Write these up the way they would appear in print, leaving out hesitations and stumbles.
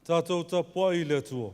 Tatou tapuai i le Atua.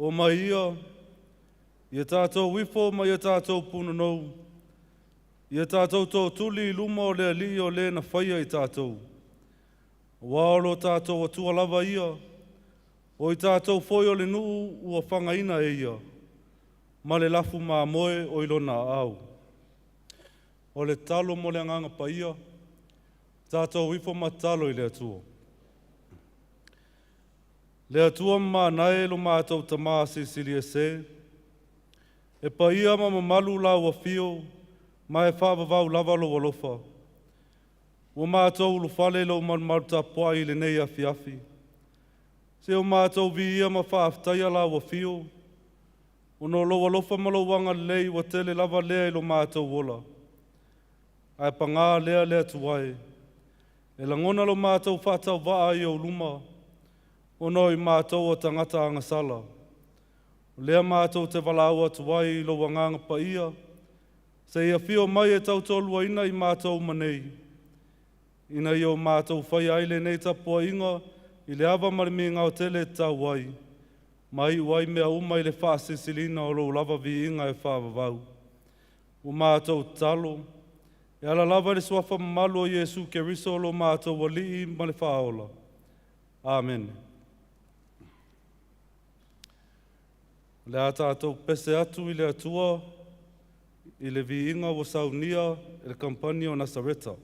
O mai ia, ia tātou ifo ma ia tātou punonou, ia tātou tōtuli i luma o le alii o le na whaia i tātou. Ua o lo tātou atua lava ia, o i tātou foi o le nuu ua whangaina e ia, ma le lafu maa moe o ilona au. O le talo mo le anganga paia, tātou ifo ma talo i le atua. Le atua mānae lo mātou tamā sisili e se, e paia ma mamalu la ua fio, ma e whaavavau lava lo walofa. Ua mātou ulufale lo malumalu tapuai i lenei afiafi. Se o mātou vi ia ma whaaftaia la ua fio, o no lo alofa ma lo wanga lei ua tele lava lea i lo mātou ola. Ae pangā lea lea tuai, e langona lo mātou whaatau waa i o luma, o no i mātou o tangata angasala. O lea mātou te valaua tuai i lo wanganga pa ia, se ia fio mai e tautolua ina i mātou manei. Ina i o mātou whai aile nei tapua inga, i le ava marimi ngau tele tau ai. Mai uai mea uma i le whaasisilina o lo lava vi inga e whaavavau. O mātou talo, e ala lava le suafa mamalu o Iesu Keriso lo mātou walii ma le whaola. Amen. Le a tātou pese atu i le atua, i le viinga o saunia e le kampani o Nasareta.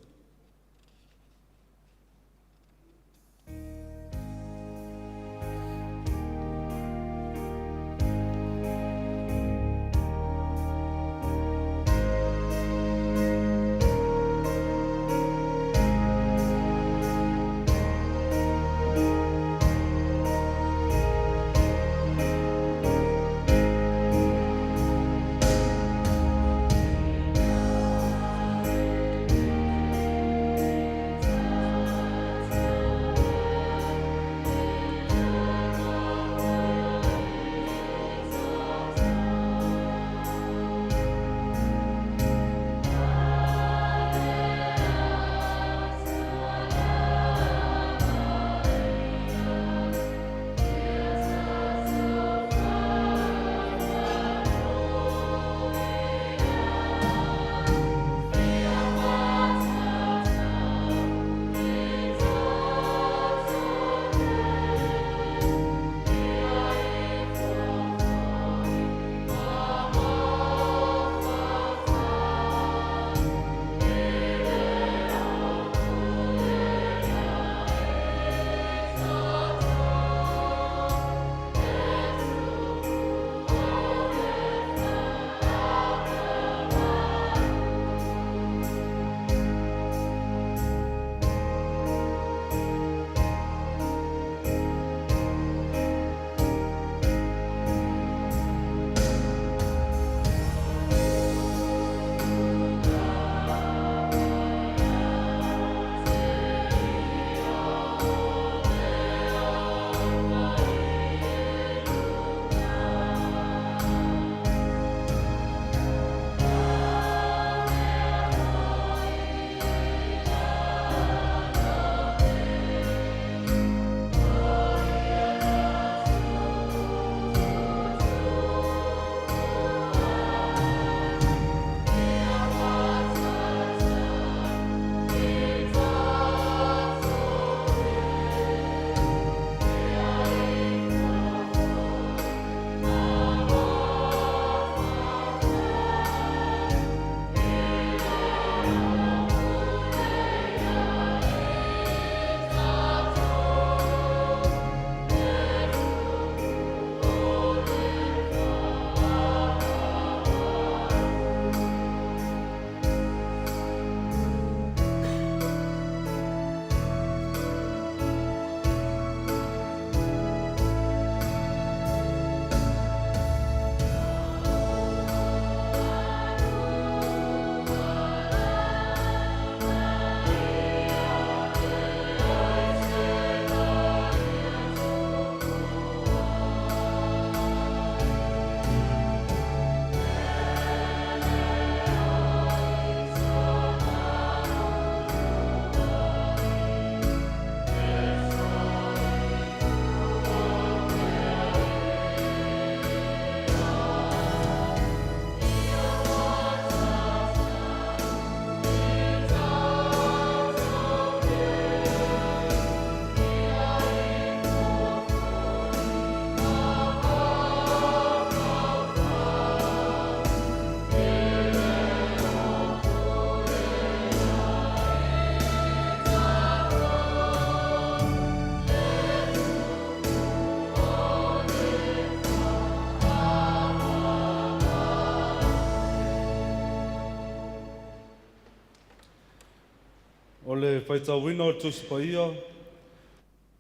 le faitauina o le Tusi Paia, o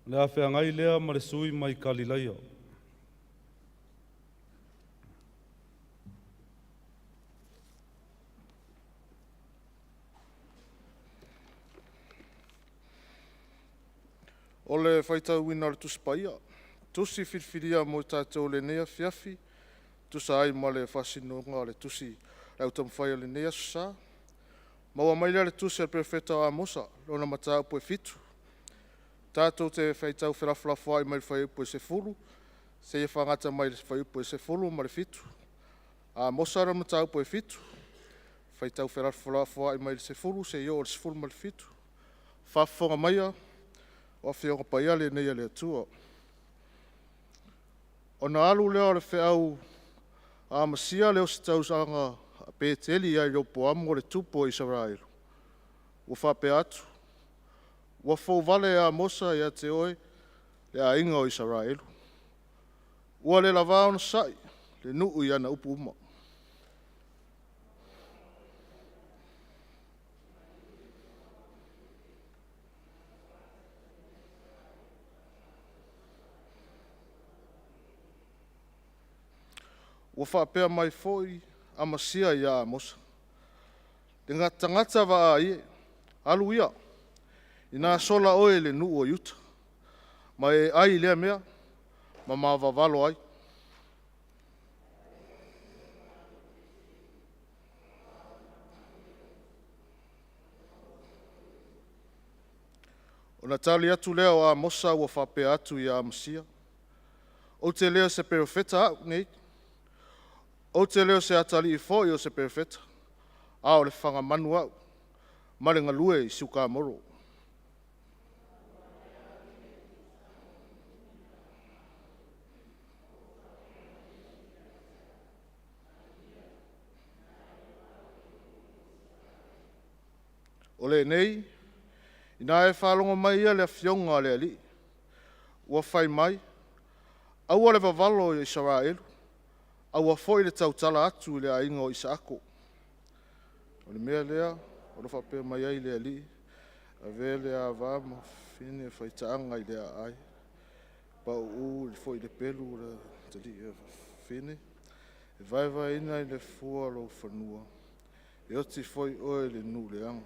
le a feagai lea ma le sui mai Kalilaia. O le faitauina o le Tusi Paia, tusi filifilia mo i tatou i lenei afiafi, tusa ai ma le faasinoga o le tusi le au taumafai o lenei aso sa. Maua mai lea i le tusi a le Perofeta o Amosa, lona mataupu e 7. Tatou te faitau felafolafoai mai le fuaiupu e 10 seia fagata mai i le fuaiupu e 17. Amosa lona mataupu e 7, faitau felafolafoai mai le 10 seia oo i le 17. Faafofoga maia, o Afioga Paia lenei a le Atua. Ona alu lea o le feau a Amasia le ositaulaga a Peteli ia Ieropoamu o le tupu o Isaraelu, ua faapea atu, “Ua fouvale e Amosa ia te oe le aiga o Isaraelu. Ua le lavā onosai le nuu i ana upu uma.” Ua faapea mai foi Amasia ia Amosa, “Le tagata vaai e, alu ia, ina sola oe i le nuu o Iuta, ma e ai i lea mea ma vavalo ai. Ona tali atu lea o Amosa ua faapea atu ia Amasia, “Ou te le o se perofeta au nei, ou te le o se atalii foi o se perofeta, a o le fagamanu au ma le galue i siukamolo. O lenei, ina e faalogo mai ia le Afioga a le Alii ua fai mai, aua le vavalo ia Isaraelu, aua foi le tautala atu i le aiga o Isaako. O le mea lea o lo o faapea mai ai le Alii, avea le ava ma fafine faitaaga i le aai, pauu foi i le pelu o le atalii o le fafine, e vaevaeina i le fua o lou fanua, e oti foi oe i le nuu leaga,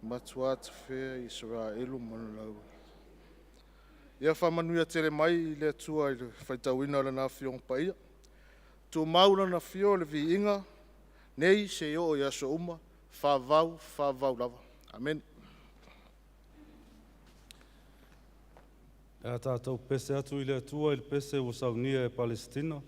e matua tafea Isaraelu ma le lalolagi. Ia faamanuia tele mai le Atua i le faitauina o Lana Afioga Paia. Tumau Lona afio le viiga nei seia oo i aso uma, faavavau, faavavau lava. Amene. Pe a tatou pese atu i le Atua i le pese ua saunia e Palesitina.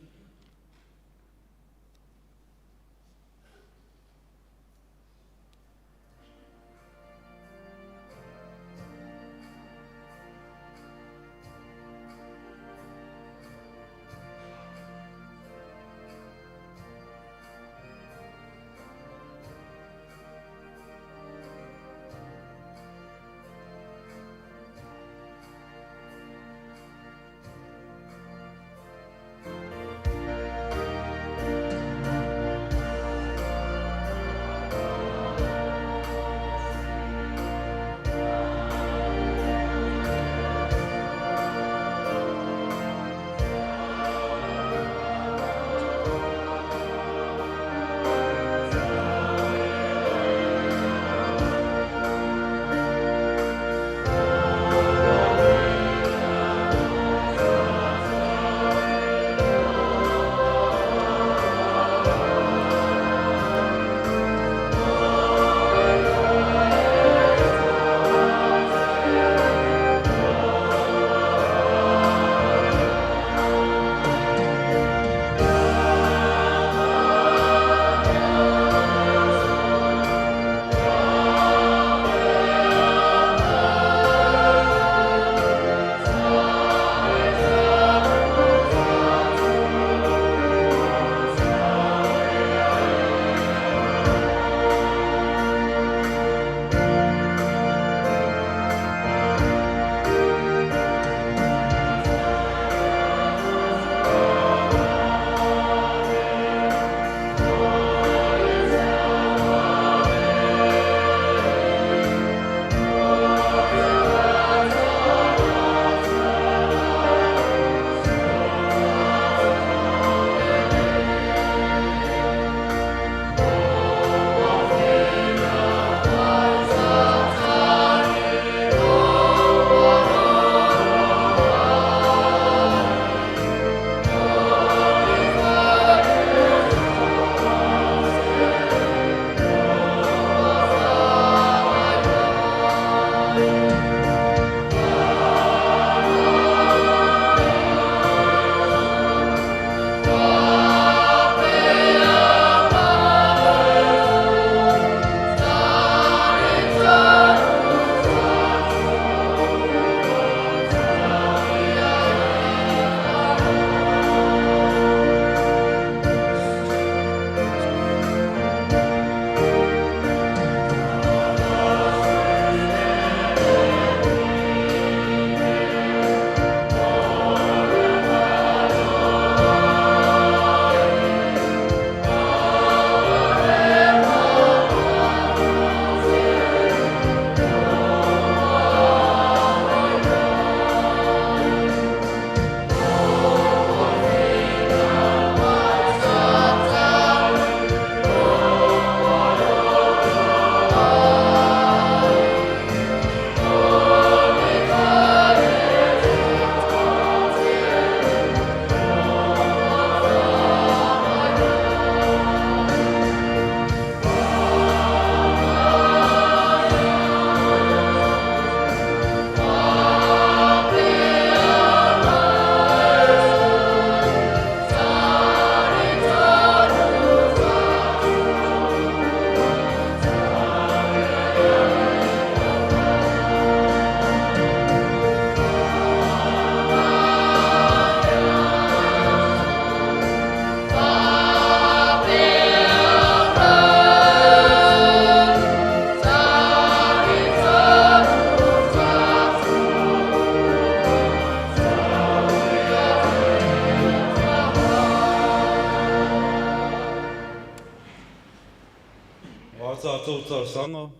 Talosaga,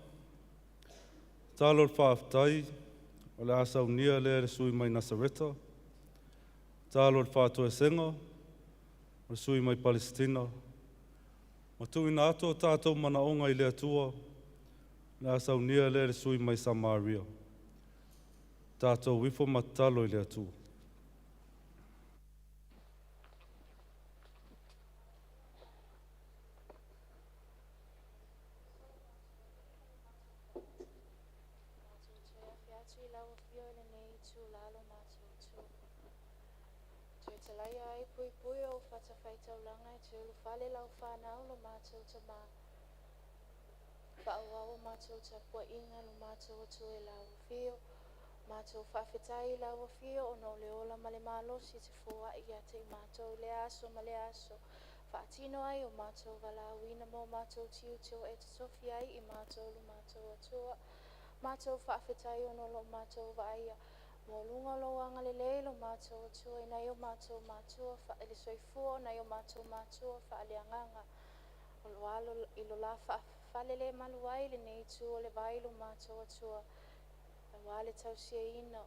tatalo o le faafetai o le a saunia lea e le sui usufono mai Nasareta. Tatalo o le faatoesega, o le sui usufono mai Palesitina. Ma tuuina atu o tatou manaoga i le Atua, o le a saunia lea e le sui usufono mai Samaria. Tatou ifo ma tatalo i le Atua. Matou toe afe atu i lau Afio i lenei itula lo matou Atua, toe talaia ai puipui o ou fatafaitaulaga e toe ulufale lau fanau lo matou Tamā. Faaauau a matou tapuaiga lo matou Atua i lau Afio. Matou faafetai i lau Afio ona o le ola ma le malosi e te foai ia te i matou i lea aso ma lea aso, faatino ai o matou valaauina ma o matou tiute ua e totofi ai i matou lo matou Atua. Matou faafetai ona o lo o matou vaaia maualuga o lou agalelei lo matou Atua i nai o matou matua i le soifua o nai o matou matua faaleagaga o lo o alo i lo la falelemalu ai i lenei itu o le vai lo matou Atua, aua le tausiaina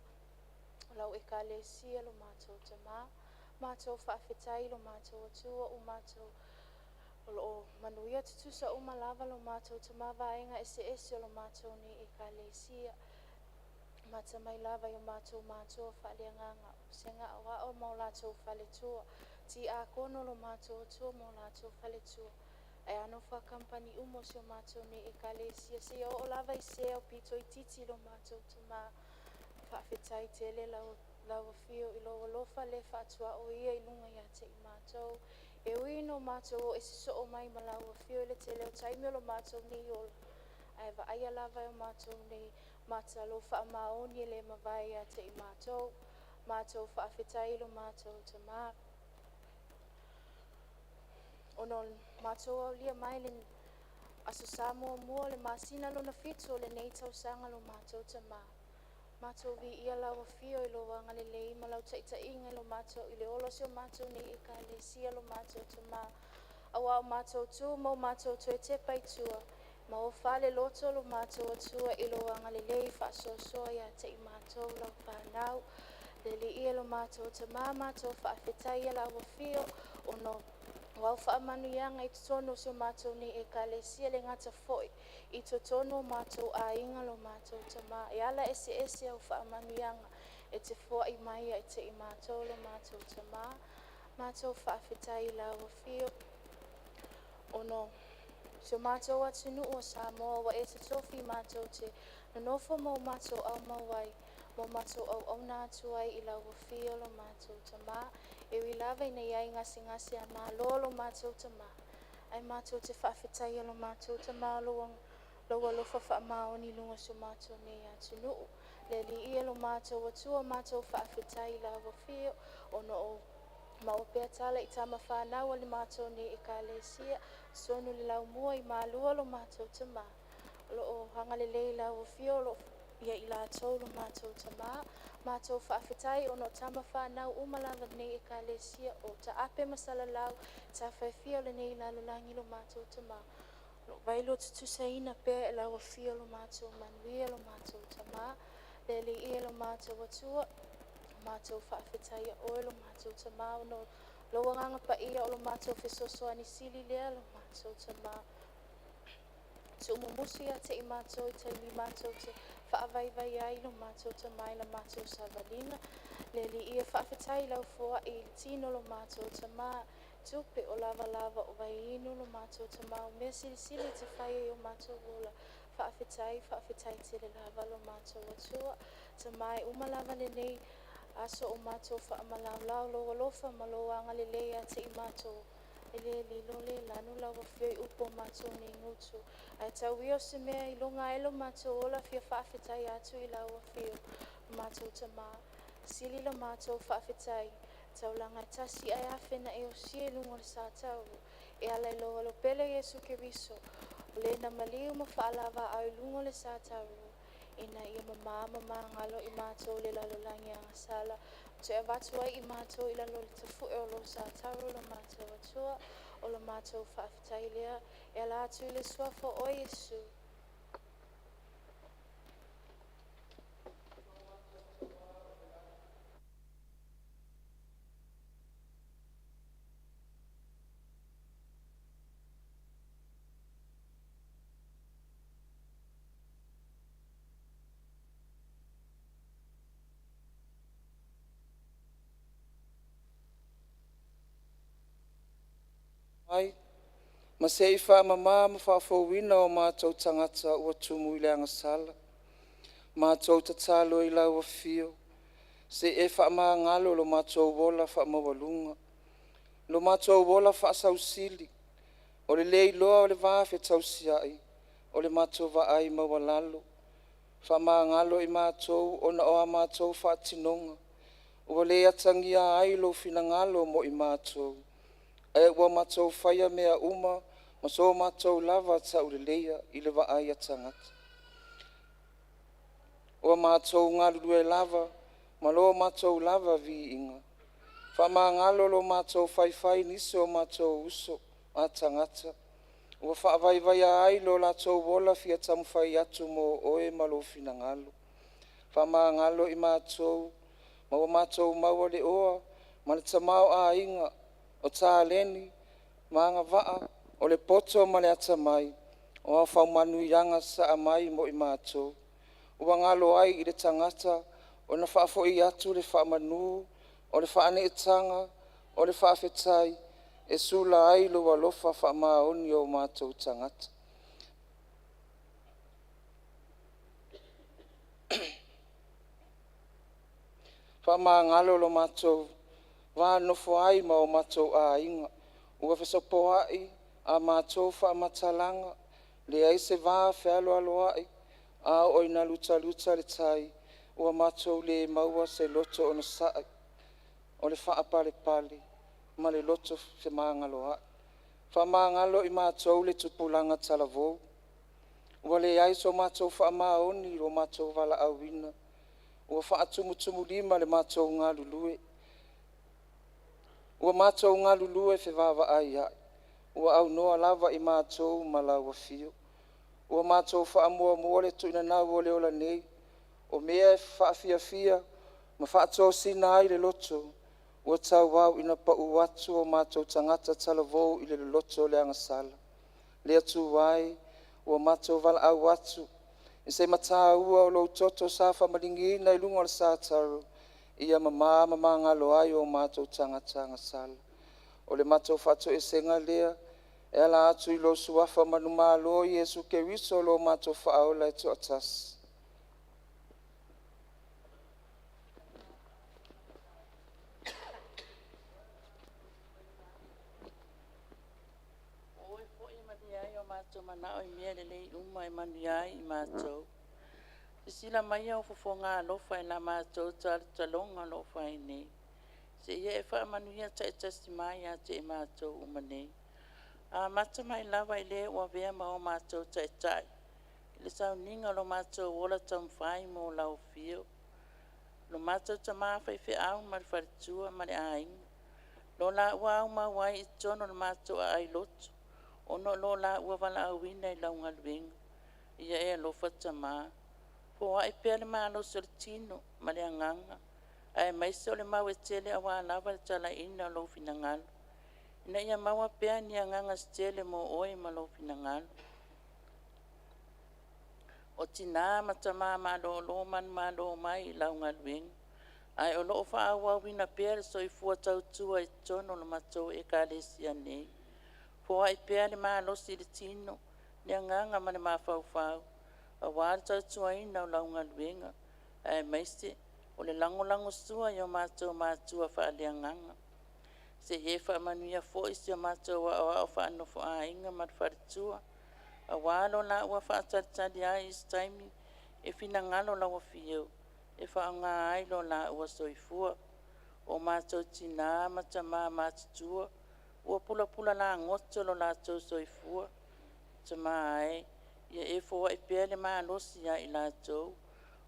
o lau Ekalesia lo matou Tamā. Matou faafetai lo matou Atua ua matou o lo o manuia tutusa uma lava lo matou Tamā vaega eseese o lo matou nei Ekalesia. Amata mai lava i o matou matua faaleagaga, Vasega Aoao ma o latou faletua, Tiakono lo matou Atua ma o latou faletua, ae a nofo a kamupani uma o si o matou nei Ekalesia, seia oo lava i se aupito itiiti lo matou Tamā. Faafetai tele lau, lau Afio i lou alofa le faatuaoia i luga ia te i matou. E ui ina o matou o ese soo mai ma lau Afio i le tele o taimi o lo matou nei ola, ae vaaia lava e o matou nei mata lou faamaoni e le mavae ia te i matou. Matou faafetai i lo matou Tamā ona o matou aulia mai le Aso Sa muamua o le masina lona fitu o lenei tausaga lo matou Tamā. Matou viia lau Afio i lou agalelei ma lau taitaiga i lo matou i le ola o si o matou nei Ekalesia lo matou Tamā, aua o matou tu ma o matou toe tepa i tua, ma o fale loto lo matou Atua i lou agalelei faasoasoa ia te i matou lau fanau. Le Alii e lo matou Tamā, matou faafetaia lau Afio ona o au faamanuiaga i totonu o si o matou nei Ekalesia, e le gata foi i totonu o matou aiga lo matou Tamā, e ala eseese au faamanuiaga e te foai mai ia te i matou lo matou Tamā. Matou faafetai i lau Afio ona o si o matou atunuu o Samoa ua e totofi matou te nonofo ma o matou aumau ai ma o matou auauna atu ai i lau Afio lo matou Tamā. E ui lava ina i ai gasegase a malo lo matou Tamā, ae matou te faafetaia lo matou Tamā o lou alofa faamaoni i luga o si o matou nei atunuu. Le Alii e lo matou Atua, matou faafetai i lau Afio ona o maua pea tala i tama fanau a le matou nei Ekalesia, totonu i le laumua i Malua lo matou Tamā. O lo o agalelei lau Afio o lo o ia i latou lo matou Tamā. Matou faafetai ona o tama fanau uma lava lenei Ekalesia o taape ma salalau tafa e fia o lenei lalolagi lo matou Tamā. O lo o vailua tutusaina pea e lau Afio lo matou manuia lo matou Tamā. Le Alii e lo matou Atua, matou faafetaia oe lo matou Tamā ona o lou agaga paia o lo matou fesoasoani sili lea lo matou Tamā. Tuumumusu ia te i matou i taimi matou te faavaivai ai lo matou Tamā i la matou savaliga. Le Alii e faafetai i lau foai i le tino lo matou Tamā, tupe o lavalava o vaiinu lo matou Tamā, o mea silisili e te fai ai o matou ola. Faafetai, faafetai tele lava lo matou Atua. Tamā e uma lava lenei aso o matou faamalaolao lou alofa ma lou agalelei ia te i matou, e le lilo le lanu lau Afio i upu o matou nei gutu. Ae tau ia o se mea e iloga ai lo matou ola fia faafetai atu i lau Afio lo matou Tamā. Sili lo matou faafetai, taulaga e tasi ae afe na e osia i luga o le satauro, e ala i lou Alo pele Iesu Keriso, o le na maliu ma faalavaau i luga o le satauro, ina ia mamā ma magalo i matou i le lalolagi agasala, toe avatu ai i matou i lalo o le tafu'e o lou satauro lo matou Atua. O lo matou faafetai lea e ala atu i le suafa o Iesu. Ai, ma se i faamamā ma faafouina o matou tagata ua tumu i le agasala. Matou tatalo i lau Afio, se i e faamagalo lo matou ola faamaualuga, lo matou ola faasausili, o le le iloa o le va fetausiai, o le matou vaai maualalo. Faamagalo i matou ona o a matou faatinoga ua le atagia ai Lou finagalo mo i matou, ae ua matou faia mea uma ma so matou lava tauleleia i le vaai a tagata. Ua matou galulue lava ma lo matou lava viiga. Faamagalo lo matou faifai i nisi o matou uso a tagata ua faavaivaia ai lo latou ola fia taumafai atu mo Oe ma Lou finagalo. Faamagalo i matou ma ua matou maua le oa ma le tamaoaiga, o taleni ma agavaa, o le poto ma le atamai, o a faamanuiaga sasaa mai mo i matou, ua galo ai i le tagata ona faafoi atu le faamanu, o le faaneetaga, o le faafetai e sula ai Lou alofa faamaoni i o matou tagata. Faamagalo lo matou va nonofo ai ma o matou aiga, ua fesopoai a matou faamatalaga, leai se vafealoaloai, a oo ina lutaluta le tai, ua matou le maua se loto onosai, o le faapalepale ma le loto fefaamagaloai. Faamagalo i matou le tupulaga talavou, ua leai so matou faamaoni i lo matou valaauina, ua faatumutumulima le matou galulue, ua matou galulue fevaavaaiai, ua aunoa lava i matou ma Lau Afio. Ua matou faamuamua le tuunanau o le ola nei, o mea e faafiafia ma faatosina ai le loto, ua tauau ina pau atu o matou tagata talavou i le loloto o le agasala. Le Atua e, ua matou valaau atu i se mataua o Lou toto sa faamaligi i luga o le sataro, ia mama ma magalo ai o matou tagata agasala. O le matou faatoesega lea e ala atu i Lou Suafa manumalo, Iesu Keriso lo matou Faaola e toatasi. O Oe foi e manuia ai o matou manao i mea lelei uma e manuia ai i matou. Silasila mai au fofoga alofa i la matou talotaloga o lo o fai nei, seia e faamanuia taitasi mai ia te i matou uma nei. Amata mai lava i le ua avea ma o matou Taitai i le sauniga o lo matou ola taumafai mo lau afio, lo matou tama faifeau ma le faletua ma le aiga, lo laua aumau ai i totonu o le matou aai lotu, ona o lo laua valaauina i lau galuega. Ia e alofa Tama, foai pea le malosi o le tino ma le agaga, aemaise o le mau e tele aua lava le talaiina o lou finagalo, ina ia maua pea ni agaga se tele mo oe ma lou finagalo. O tina ma tama malolo manumalo mai i lau galuega, ae o lo o faaauauina pea le soifua tautua i totonu o le matou ekalesia nei. Foai pea le malosi i le tino, le agaga ma le mafaufau, aua le tautuaina o lau galuega, aemaise o le lagolagosua i o matou matua faaleagaga. Se i e faamanuia foi si o matou aoao faanofoaiga ma le faletua, aua lo laua faatalitali ai i se taimi e finagalo lau Afio e faaaoga ai lo laua soifua. O matou tina ma tama matutua ua pulapula lagoto lo latou soifua, Tama e, ia e foai pea le malosi ia i latou,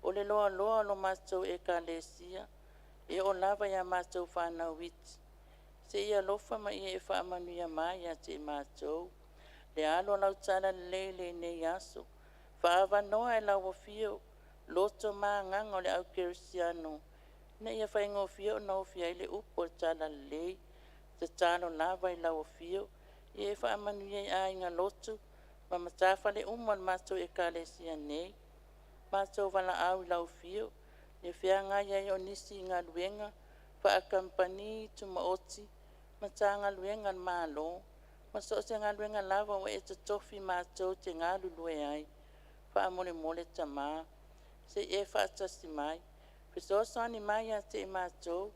o le loaloa o le matou ekalesia, e oo lava ia matou fanau iti, se i e alofa ma ia e faamanuia mai ia te i matou. Le alo o lau talalelei i lenei aso, faaavanoa e lau Afio loto ma agaga o le au kerisiano ina ia faigofie ona ofi ai le upu o le talalelei. Tatalo lava i lau Afio ia e faamanuia i aiga lotu ma matafale uma a le matou ekalesia nei. Matou valaau i lau Afio i le feagai ai o nisi i galuega faakamupani tumaoti, Matagaluega a le Malo, Ma so o se galuega lava ua e totofi matou te galulue ai. Faamolemole Tamā, se i e faatasi mai, fesoasoani mai ia te i matou.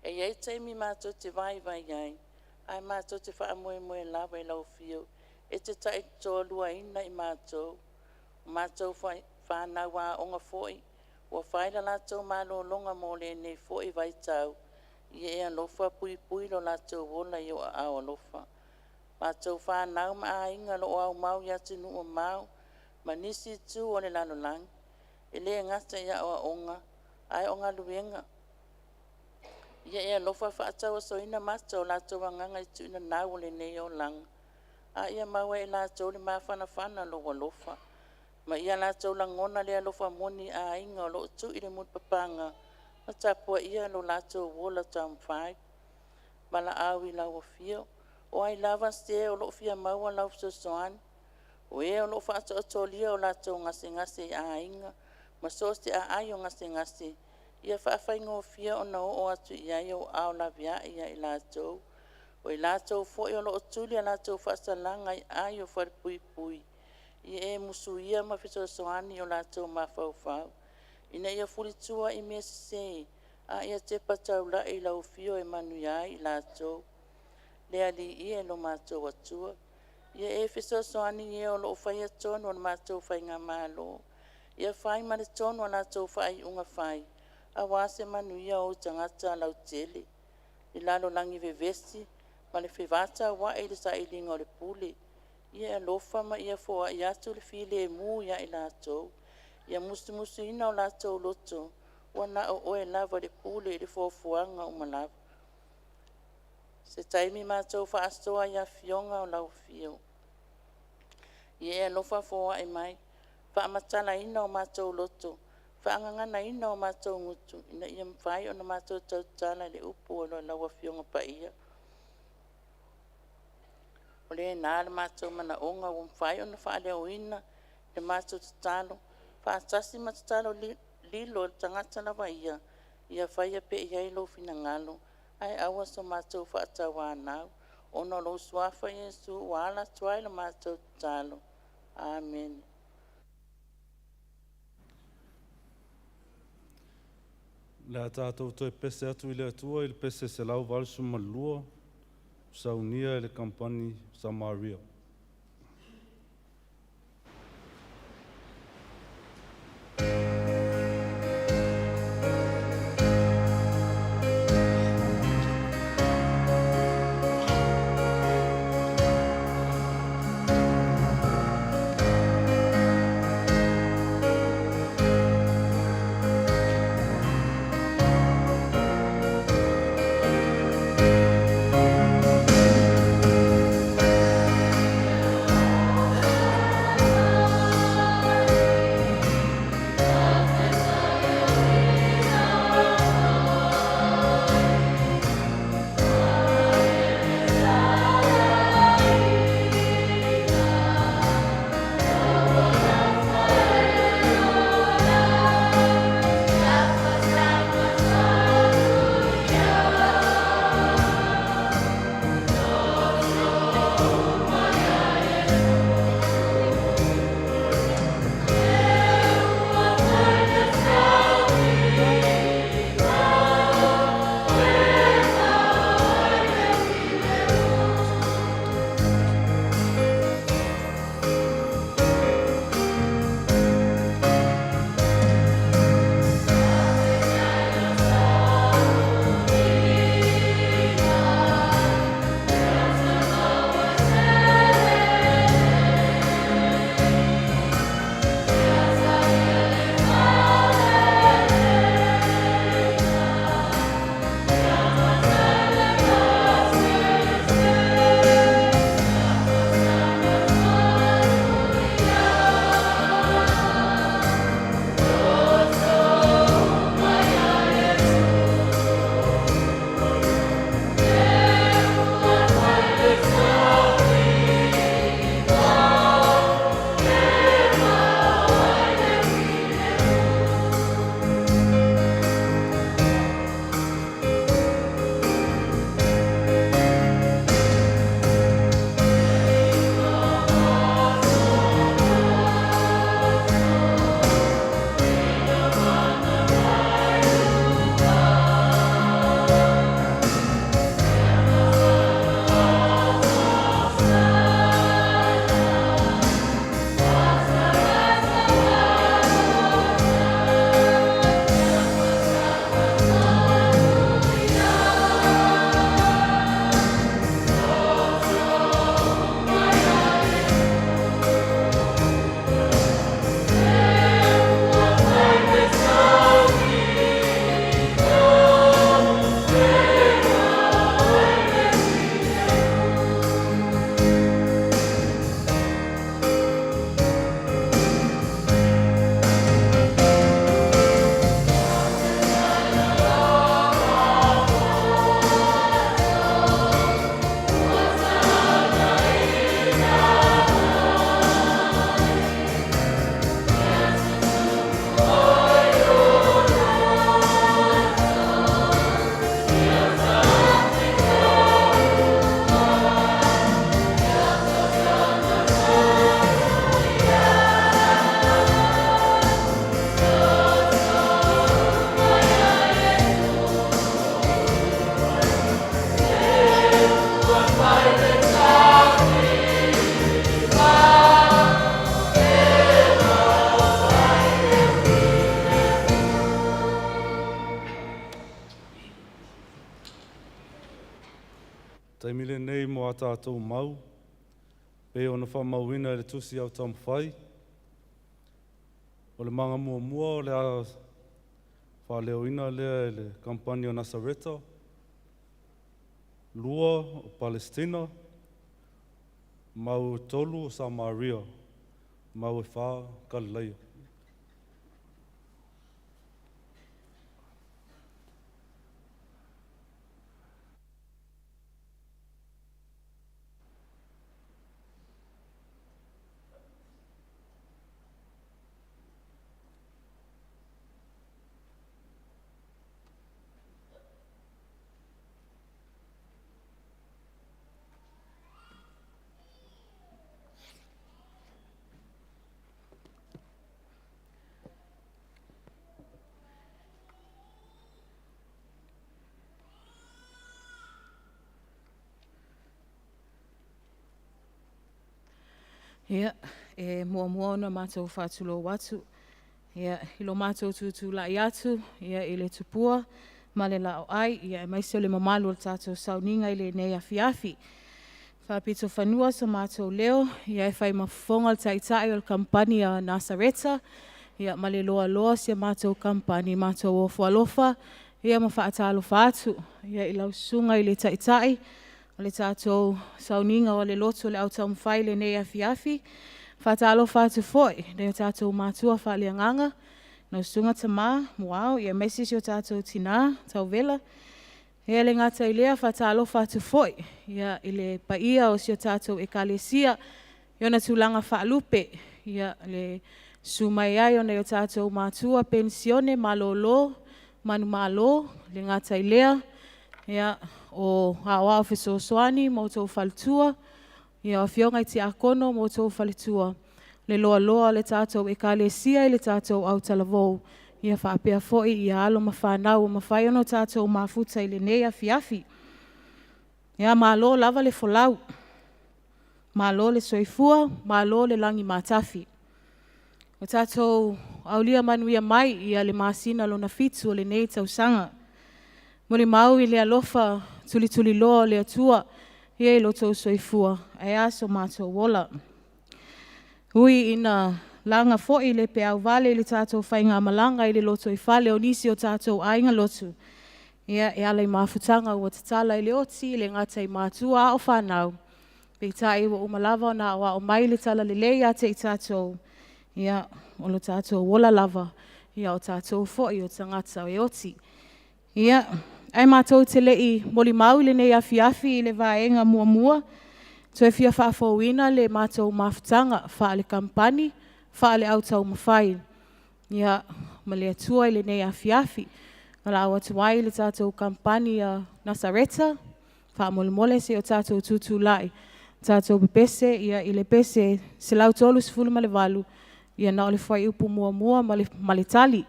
E i ai taimi matou te vaivai ai, ae matou te faamoemoe lava i lau Afio e te taitoaluaina i matou. O matou fanau aoga foi ua fai le latou malologa mo lenei foi vaitau, ia e alofa puipui lo latou ola i ou aao alofa. Matou fanau ma aiga o lo o aumau i atunuu mamao ma nisi itu o le lalolagi, e le gata i aoaoga ae o galuega. Ia e alofa faatauasoina mata o latou agaga i tuunanau o lenei olaga, a ia maua e i latou le mafanafana o lou alofa, ma ia latou lagona le alofa moni i aiga o lo o tui le mulipapaga ma tapuaia lo latou ola taumafai. Valaau i lau Afio, o ai lava se o lo o fia maua lau fesoasoani, o e o lo o faataotolia o latou gasegase i aiga ma so o se aai o gasegase, ia faafaigofie ona oo atu i ai ou aao laveai ia i latou. O i latou foi o lo o tuli a latou faasalaga i ai o falepuipui, ia e musuia ma fesoasoani i o latou mafaufau, ina ia fulitua i mea sese, a ia tepa taulai i lau Afio e manuia ai i latou. Le Alii e lo matou Atua, ia e fesoasoani i e o lo o faia tonu a le matou faigamalo, ia fai ma le tonu a latou faaiuga fai, aua se manuia o ou tagata lautele, i le lalolagi vevesi ma le fevataua'i i le sailiga o le pule. Ia e alofa ma ia foai atu le filemu ia i latou, ia musumusuina o latou loto, ua na o oe lava le pule i le fuafuaga uma lava. Se taimi matou faasoa i afioga o lau Afio, ia e alofa foai mai, faamatalaina o matou loto, faagaganaina o matou gutu, ina ia mafai ona matou tautala i le upu o lau Afioga Paia. O lena le matou manaoga ua mafai ona faaleoina le matou tatalo, faatasi ma tatalo lilo a le tagata lava ia, ia faia pea i ai lou finagalo, ae aua so matou faatauanau, ona o lou Suafa Iesu ua ala atu ai le matou tatalo. Amene. Le a tatou toe pese atu i le Atua i le pese 182, saunia e le Kamupani Samaria. Taimi lenei mo a tatou mau, pei ona faamauina i le tusi au taumafai. O le maga muamua o le a faaleoina lea e le Kamupani o Nasareta, lua o Palestina, mau e tolu o Samaria, mau e whā Kalileia. Ia, e muamua ona matou faatulou atu ia, i lo matou tutulai atu ia, i le tupua ma le laoai, ia, aemaise o le mamalu o le tatou sauniga i lenei afiafi. Faapito fanua so matou leo, ia e fai ma fofoga o le taitai o le kamupani a Nasareta, ia, ma le loaloa o si a matou kamupani, matou ofo alofa ia ma faatalofa atu ia, i lau susuga i le taitai o le tatou sauniga o le lotu o le au taumafai i lenei afiafi. Faatalofa atu foi i o tatou matua faaleagaga, lau Susuga Tama Muao, aemaise si o tatou tina Tauvela. E le gata i lea, faatalofa atu foi ia, i le paia o si o tatou ekalesia i ona tulaga faalupe, ia, le susu mai ai o nai o tatou matua penisione malolo, manumalo, e le gata i lea, ia, o aoao fesoasoani ma outou faletua, ia, o afioga i tiakono ma outou faletua, le loaloa o le tatou ekalesia i le tatou autalavou, ia faapea foi ia alo ma fanau ua mafai ona tatou mafuta i lenei afiafi. Ia malo lava le folau, malo le soifua, malo le lagi matafi. Ua tatou aulia manuia mai ia le masina lona fitu o lenei tausaga. Molimau i le alofa tulituliloa o le Atua ia i lo outou soifua, ae a so matou ola. Ui ina laga foi le peau vale i le tatou faigamalaga i le lotoifale o nisi o tatou aiga lotu, ia e ala i mafutaga ua tatala i le oti, e le gata i matua a o fanau, peitai ua uma lava ona aoao mai le talalelei ia te i tatou, ia, o lo tatou ola lava, ia o tatou foi o tagata e oti. Ia, ae matou te le i molimau i lenei afiafi i le vaega muamua, toe fia faafouina le matou mafutaga faale-kamupani, faale-au taumafai, ia, ma le Atua i lenei afiafi. Valaau atu ai i le tatou kamupani a Nasareta, faamolemole se i o tatou tutulai, tatou pepese ia, i le pese 138, ia na o le fuaiupu muamua ma le tali.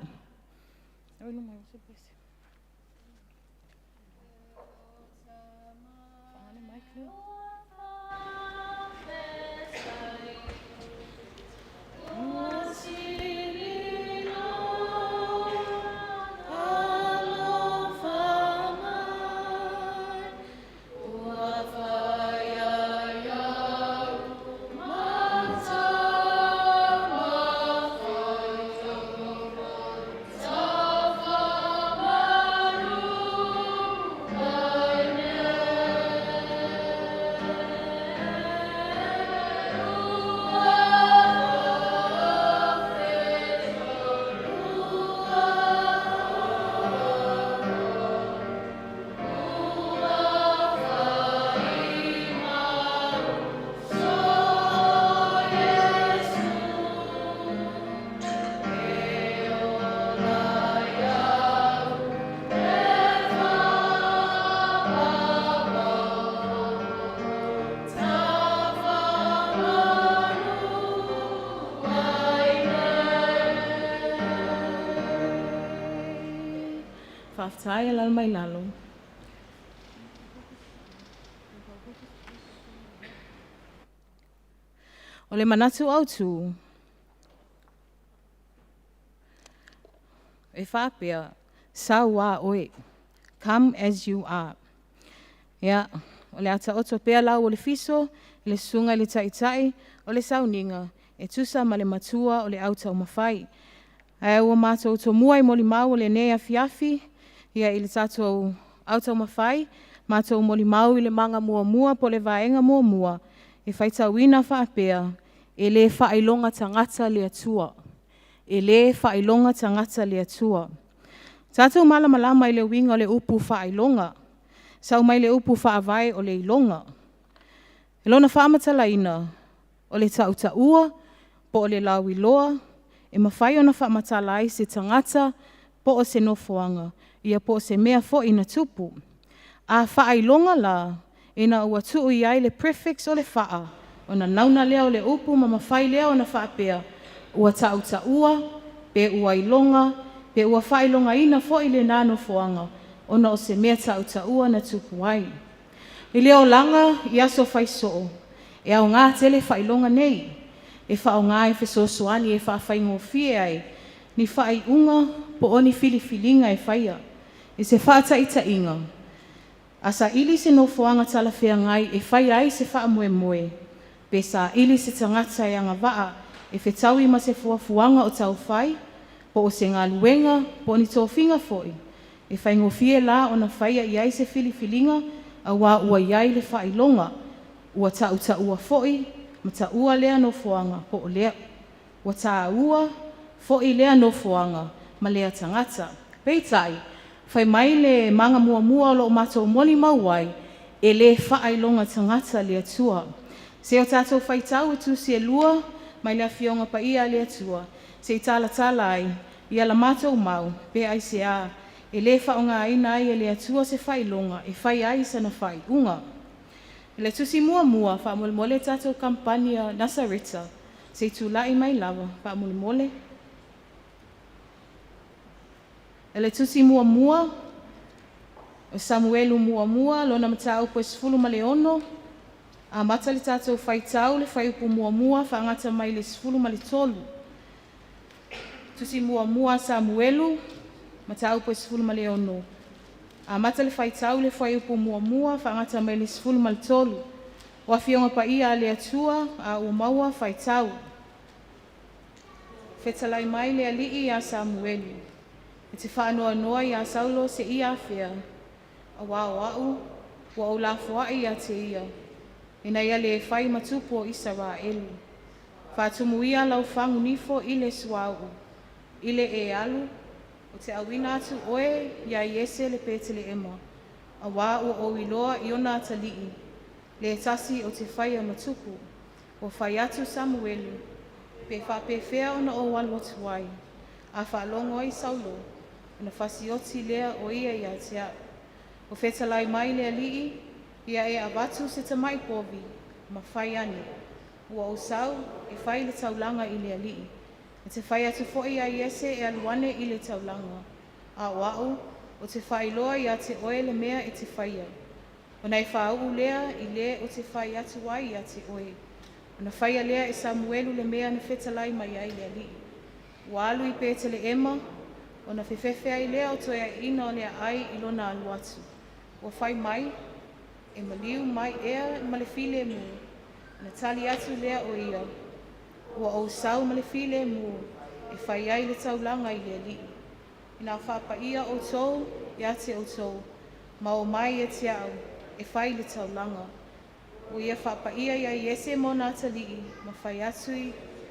Faafetai alala mai lalo. O le manatu autu, e faapea, sau a oe, come as you are. Ia, O le a taoto pea lau o le fiso i le susuga i le Taitai o le sauniga e tusa ma le matua o le au taumafai. Ae ua matou tomua i molimau o lenei afiafi, ia i le tatou au taumafai, matou molimau i le maga muamua po o le vaega muamua, e faitauina faapea, e le faailoga tagata le Atua. E le faailoga tagata le Atua. Tatou malamalama i le uiga o le upu faailoga, sau mai le upu faavae o le iloga. I lona faamatalaina, o le tautaua po o le lauiloa e mafai ona faamatala ai se tagata po o se nofoaga, ia po o se mea foi na tupu. A faailoga la, ina ua tuu i ai le prefix o le faa, ona nauna lea o le upu ma mafai lea ona faapea, ua tautaua, pe ua iloga, pe ua faailogaina foi lena nofoaga ona o se mea tautaua na tupu ai. I le olaga i aso faisoo, e aoga tele faailoga nei, e faaaoga e fesoasoani e faafaigofie ai ni faaiuga po o ni filifiliga e faia. I se faataitaiga, a saili se nofoaga talafeagai e faia ai se faamoemoe, pe saili se tagata e agavaa e fetaui ma se fuafuaga o tau fai, po o se galuega, po o ni tofiga foi, e faigofie la ona faia i ai se filifiliga aua ua i ai le faailoga, ua tautaua foi ma taua lea nofoaga po o lea ua taua foi lea nofoaga ma lea tagata. Peitai, fai mai le maga muamua o lo o matou molimau ai, e le faailoga tagata le Atua. Se i o tatou faitau i tusi e lua mai le Afioga Paia a le Atua se i talatala ai la matou mau pe aisea e le faaaogaina ai e le Atua se faailoga e fai ai sana faaiuga. I le tusi muamua, faamolemole tatou kamupani a Nasareta, se i tulai mai lava faamolemole. I le tusi muamua, o Samuelu muamua, lona mataupu e 16, amata le tatou faitau le fuaiupu muamua faagata mai le 13. Tusi muamua a Samuelu, mataupu e 16, amata le faitau le fuaiupu muamua faagata mai le 13. O Afioga Paia a le Atua, a ua maua faitau. Fetalai mai le Alii ia Samuelu, e te faanoanoa iā Saulo seia afea, auā o a'u ua ou lafoai ia te ia, ina ia le fai ma tupu o Isaraelu. Faatumu ia lau fagu nifo i le suauu, i le e alu, ou te auina atu oe iā Iese le Petelehema, auā ua ou iloa i ona atalii, le tasi ou te faia ma tupu. Ua fai atu Samuelu, pe faapefea ona ou alu atu ai, a faalogo ai Saulo, ona fasioti lea o ia ia te a'u. Ua fetalai mai le Alii, ia e avatu se tamai povi, ma fai ane, ua ou sau e fai le taulaga i le Alii. E te fai atu foi ia Iese e alu ane i le taulaga, a o a'u, ou te faailoa ia te oe le mea e te faia. Ona e fāu'u lea i le ou te fai atu ai ia te oe. Ona faia lea e Samuelu le mea na fetalai mai ai le Alii. Ua alu i Petelehema, ona fefefe ai lea o toeaiina o le aai i lona alu atu. Ua fai mai, e maliu mai ea ma le filemu, na tali atu lea o ia, ua ou sau ma le filemu e fai ai le taulaga i le Alii. Ina faapaia outou ia te outou, ma o mai ia te au e fai le taulaga. Ua ia faapaia ia Iese ma ona atalii, ma fai atu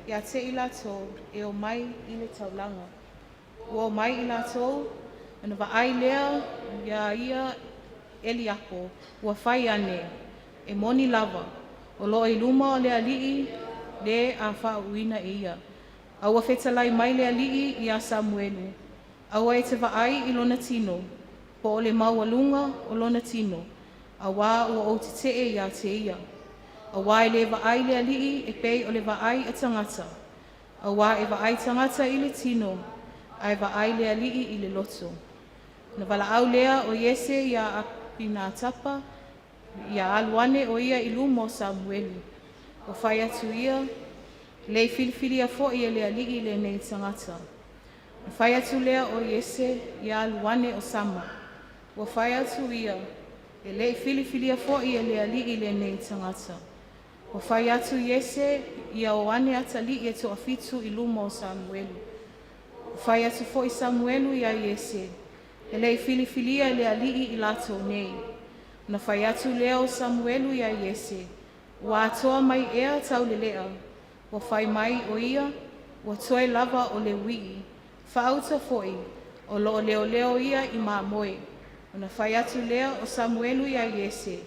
ia te i latou e o mai i le taulaga. Ua o mai i latou, ona vaai lea ia ia Eliapo, ua fai ane, e moni lava, o loo i luma o le Alii le a faauuina e ia. A ua fetalai mai le Alii iā Samuelu, aua e te vaai i lona tino, po o le maualuga o lona tino, auā ua ou tetee ia te ia. Auā e le vaai le Alii e pei o le vaai a tagata, auā e vaai tagata i le tino, ae vaai le Alii i le loto. Na valaau lea o Iese iā Apinatapa, ia alu ane o ia i luma o Samuelu. Ua fai atu ia, lei filifilia foi e le Alii lenei tagata. Na fai atu lea o Iese, ia alu ane o Sama. Ua fai atu ia, E le'i filifilia fo'i e le Ali'i lenei tagata. Ua fai atu Iese ia o ane atali'i e to'afitu i luma o Samuelu. Ua fai atu fo'i Samuelu iā Iese, e le'i filifilia e le Ali'i i latou nei. Ona fai atu lea o Samuelu iā Iese, ua atoa mai ea taulele'a, ua fai mai o ia, ua toe lava o le ui'i, faauta fo'i, o lo'o leoleo ia i mamoe. Ona fai atu lea o Samuelu iā Iese,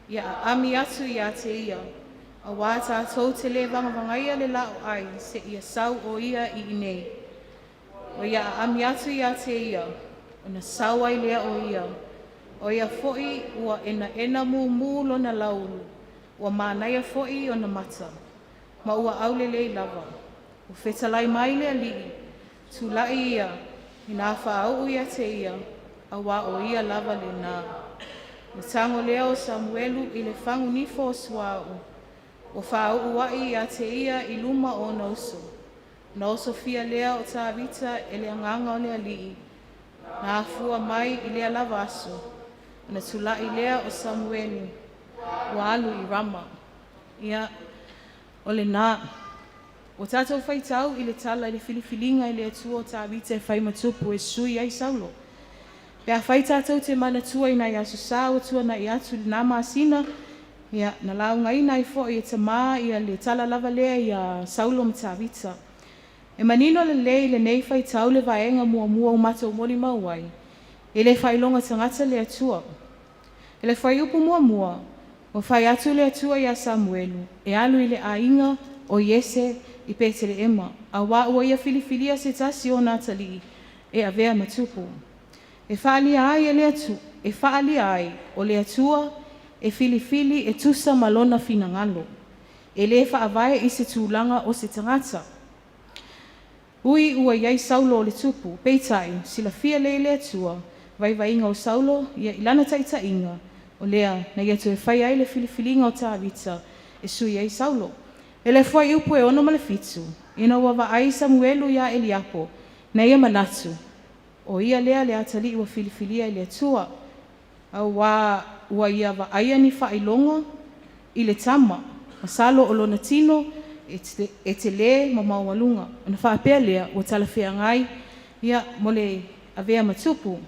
ia aami atu iā te ia, auā tatou te lē vagavagaia le lao'ai seia sau o ia i inei. O ia aami atu iā te ia, ona sau ai lea o ia. O ia fo'i ua enaena mumū lona laulu, ua manaia fo'i ona mata, ma ua aulelei lava. Ua fetalai mai le Ali'i, tula'i ia, ina fāu'u ia te ia, auā o ia lava lenā. Na tago lea o Samuelu i le fagunifo o suauu, ua fāu'u a'i iā te ia i luma o ona uso. Na osofia lea o Tavita e le agaga o le Ali'i, na afua mai i lea lava aso, ona tula'i lea o Samuelu, ua alu i Rama. Ia, o lenā. Ua tatou faitau i le tala i le filifiliga e le Atua o Tavita e fai ma tupu e sui ai Saulo. Pe afai tatou te manatua i nai aso sa ua tuana'i atu i lenā masina, ia na laugaina ai fo'i e tamā ia le tala lava lea iā Saulo ma Tavita. E manino lelei i lenei faitau le vaega muamua ua matou molimau ai, e le faailoga tagata le Atua. I le fuaiupu muamua, ua fai atu le Atua iā Samuelu e alu i le aiga o Iese i Petele'ema, auā ua Ia filifilia se tasi o ona atalii e avea ma tupu. E faaalia ai e le e faaalia ai, o le Atua e filifili e tusa ma Lona finagalo. E lē faavae i se tulaga o se tagata. Ui ua i ai Saulo o le tupu, peitai, silafia lelei e le Atua vaivaiga o Saulo ia i lana taita'iga, o lea na ia toe faia ai le filifiliga o Tavita e sui ai Saulo. E le fuaiupu e 6 ma le 7, ina ua vaai Samuelu iā Eliapo, na ia manatu, o ia lea le atalii ua filifilia e le Atua, auā ua ia vaaia ni faailoga i le tama, masalo o lona tino e telē ma maualuga. Ona faapea lea, ua talafeagai ia mo le avea ma tupu.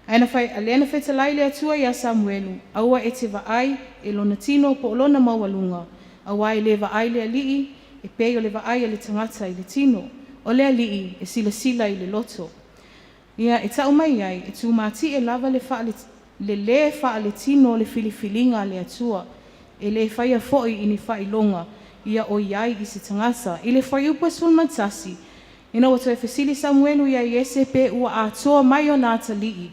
Ae na fai, lea na fetalai le Atua iā Samuelu, aua e te vaai i lona tino po o lona maualuga, auā e lē vaai le Alii e pei o le vaai a le tagata i le tino. O le Alii e silasila i le loto. Ia e ta'u mai ai, e tumati'e lava le faale le lē faaletino o le filifiliga a le Atua. E lē faia fo'i i ni faailoga ia o i ai i se tagata. I le fuaiupu e 11, ina ua toe fesili Samuelu iā Iese pe ua atoa mai ona atalii,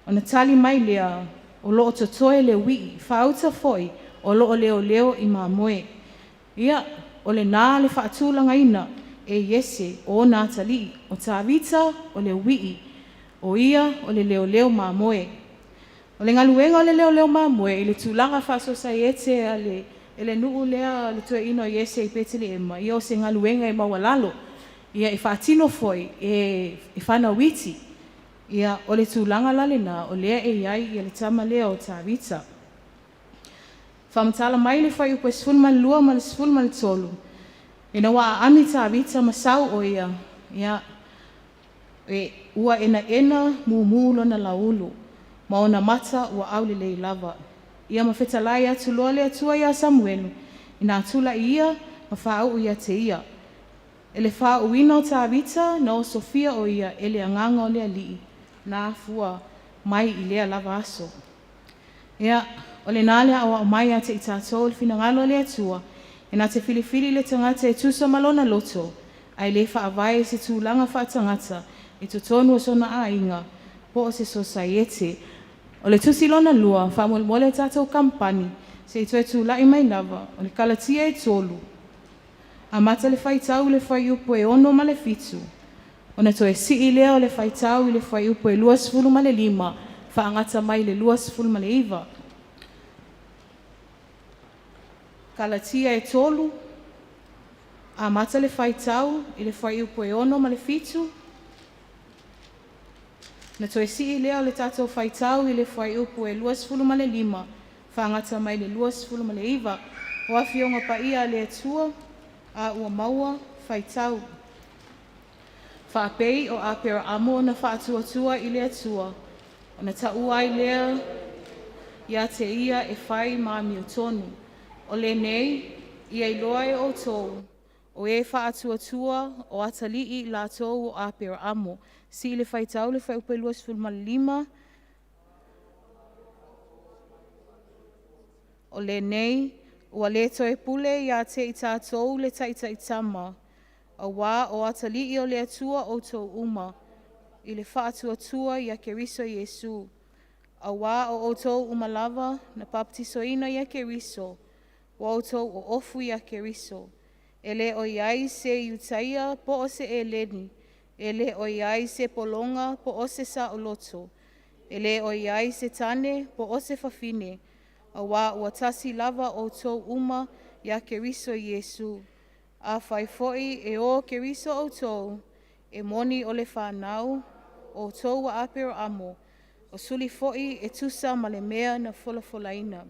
ona tali mai lea, o lo'o totoe le ui'i, faauta foi o lo'o leoleo i mamoe. Ia, o lenā le faatulagaina e Iese o ona atalii, o Tavita o le ui'i, o ia o le leoleo mamoe. O le galuega o le leoleo mamoe i le tulaga faasosaiete a le e le nuu lea le toeaina o Iese i Petele'ema, ia o se galuega e maualalo. Ia e faatino foi e fanau iti. Ia o le tulaga la lenā o lea e i ai ia le tama lea o Tavita. Faamatala mai le fuaiupu e 12 ma le 13, ina ua aami Tavita ma sau o ia, ia e ua enaena mumū lona lauulu, ma ona mata ua aulelei lava. Ia ma fetalai atu loa le Atua iā Samuelu, ina tula'i ia ma fāu'u ia te ia. E le fāu'uina o Tavita na osofia o ia e le agaga o le Ali'i, na afua mai i lea lava aso. Ia, o lenā le aoao mai ia te i tatou le finagalo o le Atua, e na te filifili le tagata e tusa ma lona loto, ae lē faavae i se tulaga faatagata i totonu o sona aiga po o se sosaiete. O le tusi lona lua, faamolemole le tatou kamupani se i toe tula'i mai lava, o le Kalatia e 3, amata le faitau i le fuaiupu e 6 ma le 7, ona toe sii lea o le faitau i le fuaiupu e 25 faagata mai i le 29. Kalatia e 3, amata le faitau i le fuaiupu e 6 ma le 7, Na toe sii lea o le tatou faitau i le fuaiupu e 25 faagata mai le 29. O Afioga Paia a le Atua, a ua maua faitau. Faapei o Aperaamo na faatuatua i le Atua, ona taua ai lea ia te ia e fai ma amiotonu. O lenei, ia iloa e outou, o e faatuatua o atalii i latou o Aperaamo. Sii le faitau le fuaiupu e 25. O lenei, ua le toe pule ia te i tatou le taitaitama, auā o atalii o le Atua outou uma, i le faatuatua ia Keriso Iesu. Auā o outou uma lava na papatisoina ia Keriso, ua outou oofu ia Keriso. E le o i ai se Iutaia po o se Eleni, e le o i ai se pologa po o se saoloto, e le o i ai se tane po o se fafine, auā ua tasi lava outou uma ia Keriso Iesu. Afai foi e o Keriso outou, e moni o le fanau outou a Aperaamo, o suli foi e tusa ma le mea na folafolaina.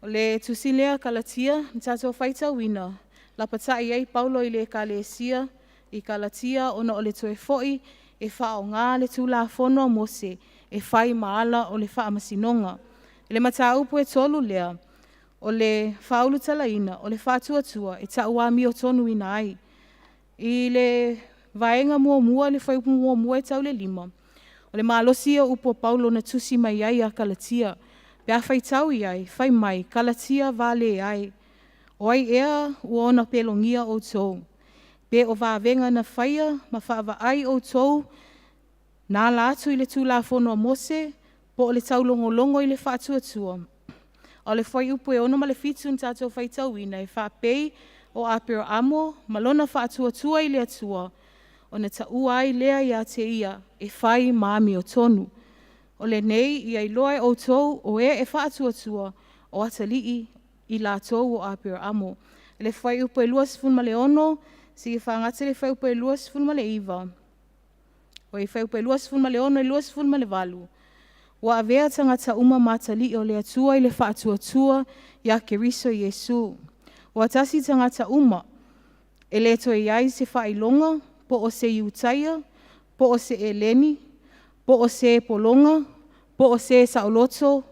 O le tusi lea Kalatia na tatou faitauina, lapatai ai Paulo i le ekalesia i Kalatia ona o le toe foi e faaaoga le Tulafono a Mose e fai ma ala o le faamasinoga. I le mataupu e 3 lea, o le faaulutalaina o le faatuatua e tau amiotonuina ai. I le vaega muamua le fuaiupu 1 e tau i le 5, o le malosi ia o upu a Paulo na tusi mai ai ia Kalatia. Pe a faitau i ai, fai mai, Kalatia valea e, o ai ea ua ona pelogia outou? Pe o vavega na faia ma faavaai outou na ala atu i le Tulafono a Mose po o le taulogologo i le faatuatua? A o le fuaiupu e 6 ma le 7 na tatou faitauina, e faapei o Aperaamo ma lona faatuatua i le Atua, ona taua ai lea ia te ia e fai ma amiotonu. O lenei ia iloa e outou o e faatuatua, o atalii i latou o Aperaamo. I le fuaiupu e 26 seia fagata le fuaiupu e 29, oi fuaiupu e 26 i le 28, ua avea tagata uma ma atalii o le Atua i le faatuatua ia Keriso Iesu. Ua tasi tagata uma, e le toe i ai se faailoga po o se Iutaia, po o se Eleni, po o se pologa, po o se saoloto,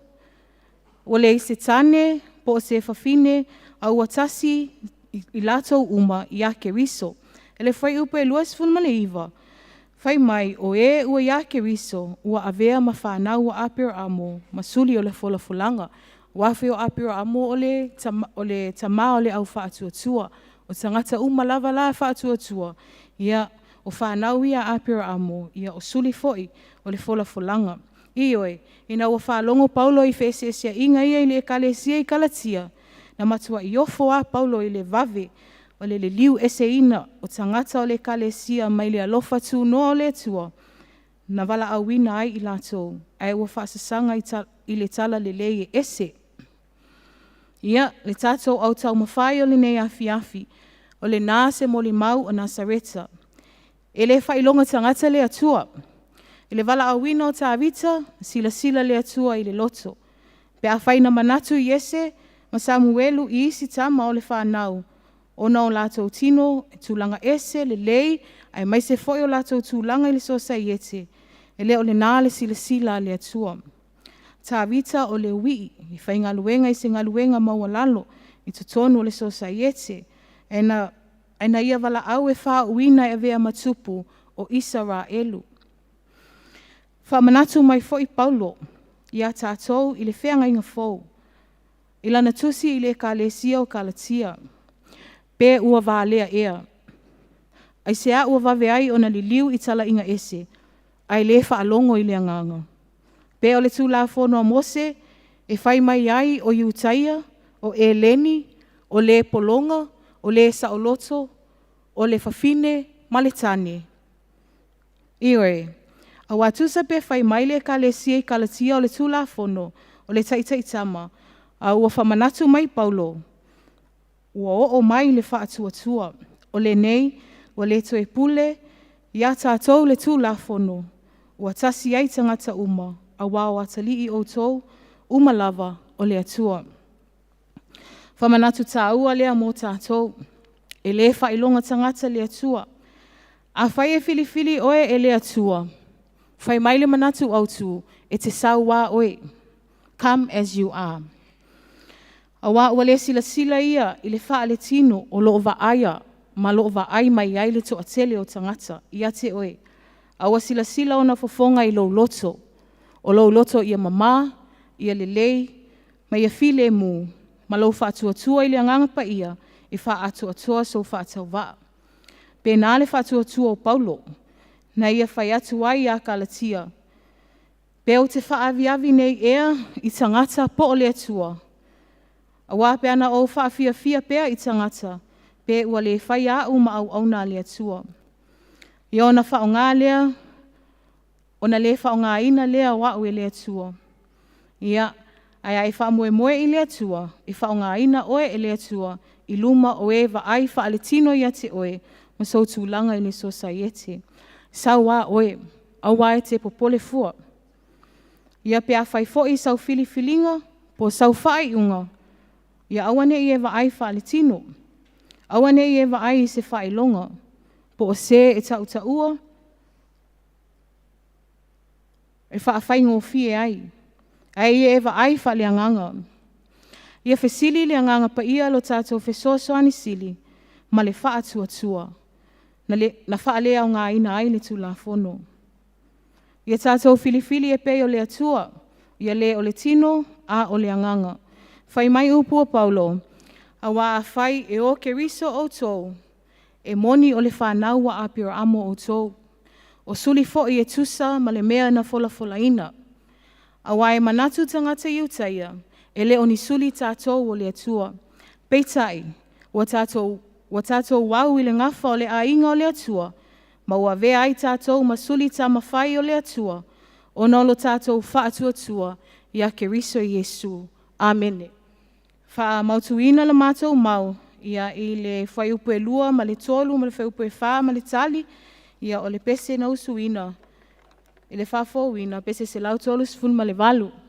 ua leai se tane po o se fafine, a ua tasi i latou uma ia Keriso. I le fuaiupu e 29, fai mai, o e ua ia Keriso, ua avea ma fanau a Aperaamo ma suli o le folafolaga. Aua foi o Aperaamo o le tama o le aufaatuatua. O tagata uma lava la faatuatua, ia, o fanau ia a Aperaamo, o suli foi o le folafolaga. Ioe, ina ua faalogo Paulo i feeseeseaiga ia i le ekalesia i Kalatia, na matuai ofo lava Paulo i le vave o le liliu eseina o tagata o le ekalesia mai le alofa tunoa o le Atua, na valaauina ai i latou, ae ua faasasaga i le talalelei e ese. Ia, le tatou autaumafai o lenei afiafi, o lena se molimau o Nasareta. E le faailoga tagata le Atua. I le valaauina o Tavita, silasila le Atua i le loto. Pe afai na manatu Iese ma Samuelu i isi tama o le fanau, ona o latou tino e tulaga ese lelei, aemaise foi o latou tulaga i le sosaiete, e le o lena le silasila a le Atua. Tavita o le uii e faigaluega i se galuega maualalo i totonu o le sosaiete, ae na ia valaau e faauuina e avea ma tupu o Isaraelu. Faamanatu mai foi Paulo ia tatou i le feagaiga fou, i lana tusi i le ekalesia o Kalatia, pe ua valea ea? Aisea ua vave ai ona liliu i talaiga ese, ae le faalogo i le agaga? Pe o le Tulafono a Mose e fai mai ai o Iutaia, o Eleni, o le pologa, o le saoloto, o le fafine ma le tane? Ioe, aua tusa pe fai mai le ekalesia i Kalatia o le Tulafono, o le taitaitama, a ua faamanatu mai Paulo, ua oo mai le faatuatua. O lenei, ua le toe pule ia tatou le Tulafono, ua tasi ai tagata uma, auā o atalii outou uma lava o le Atua. Faamanatu tāua lea mo tatou, e lē faailoga tagata le Atua. Afai e filifili oe e le Atua, fai mai le manatu autu, e te sau lava oe, come as you are. Auā ua le silasila ia i le faaletino o loo vaaia ma loo vaai mai ai le toatele o tagata ia te oe, a ua silasila ona fofoga i lou loto, o lou loto ia mama, ia lelei ma ia filemu, ma lou faatuatua i le Agaga Paia e faaatoatoa sou faatauvaa. E pena le faatuatua o Paulo, na ia fai atu ai ia Kalatia, pe ou te faaaviavi nei ea i tagata po o le Atua? Aua pe ana ou faafiafia pea i tagata, pe ua le faia au ma auauna a le Atua. Ia ona faaaoga lea, ona le faaaogaina lea o au e le Atua. Ia, ae a e faamoemoe i le Atua, e faaaogaina oe e le Atua i luma o e vaai faaletino ia te oe ma sou tulaga i le sosiaete. Sau lava oe, aua e te popole fua. Ia pe a fai foi sau filifiliga po o sau faaiuga, ia aua ne i e vaai faaletino, aua ne i e vaai i se faailoga, po o se e tautaua e faafaigofie ai, ae ia e vaai faaleagaga. Ia fesili le Agaga Paia lo tatou fesoasoani sili ma le faatuatua na faaleaogaina ai le Tulafono. Ia tatou filifili e pei o le Atua, ia le o le tino a o le agaga. Fai mai upu a Paulo, aua afai e o Keriso outou, e moni o le fanau a Aperaamo outou, o suli foi e tusa ma le mea na folafolaina. Aua e manatu tagata Iutaia, e le o ni suli tatou o le Atua. Peitai, ua tatou au i le gafa o le aiga o le Atua, ma ua avea ai tatou ma suli taumafai o le Atua, ona o lo tatou faatuatua ia Keriso Iesu. Amene. Faamautuina le matou mau i le fuaiupu 2 ma le 3 ma le fuaiupu 4 ma le tali, ia o le pese na usuina i le faafouina, pese 138.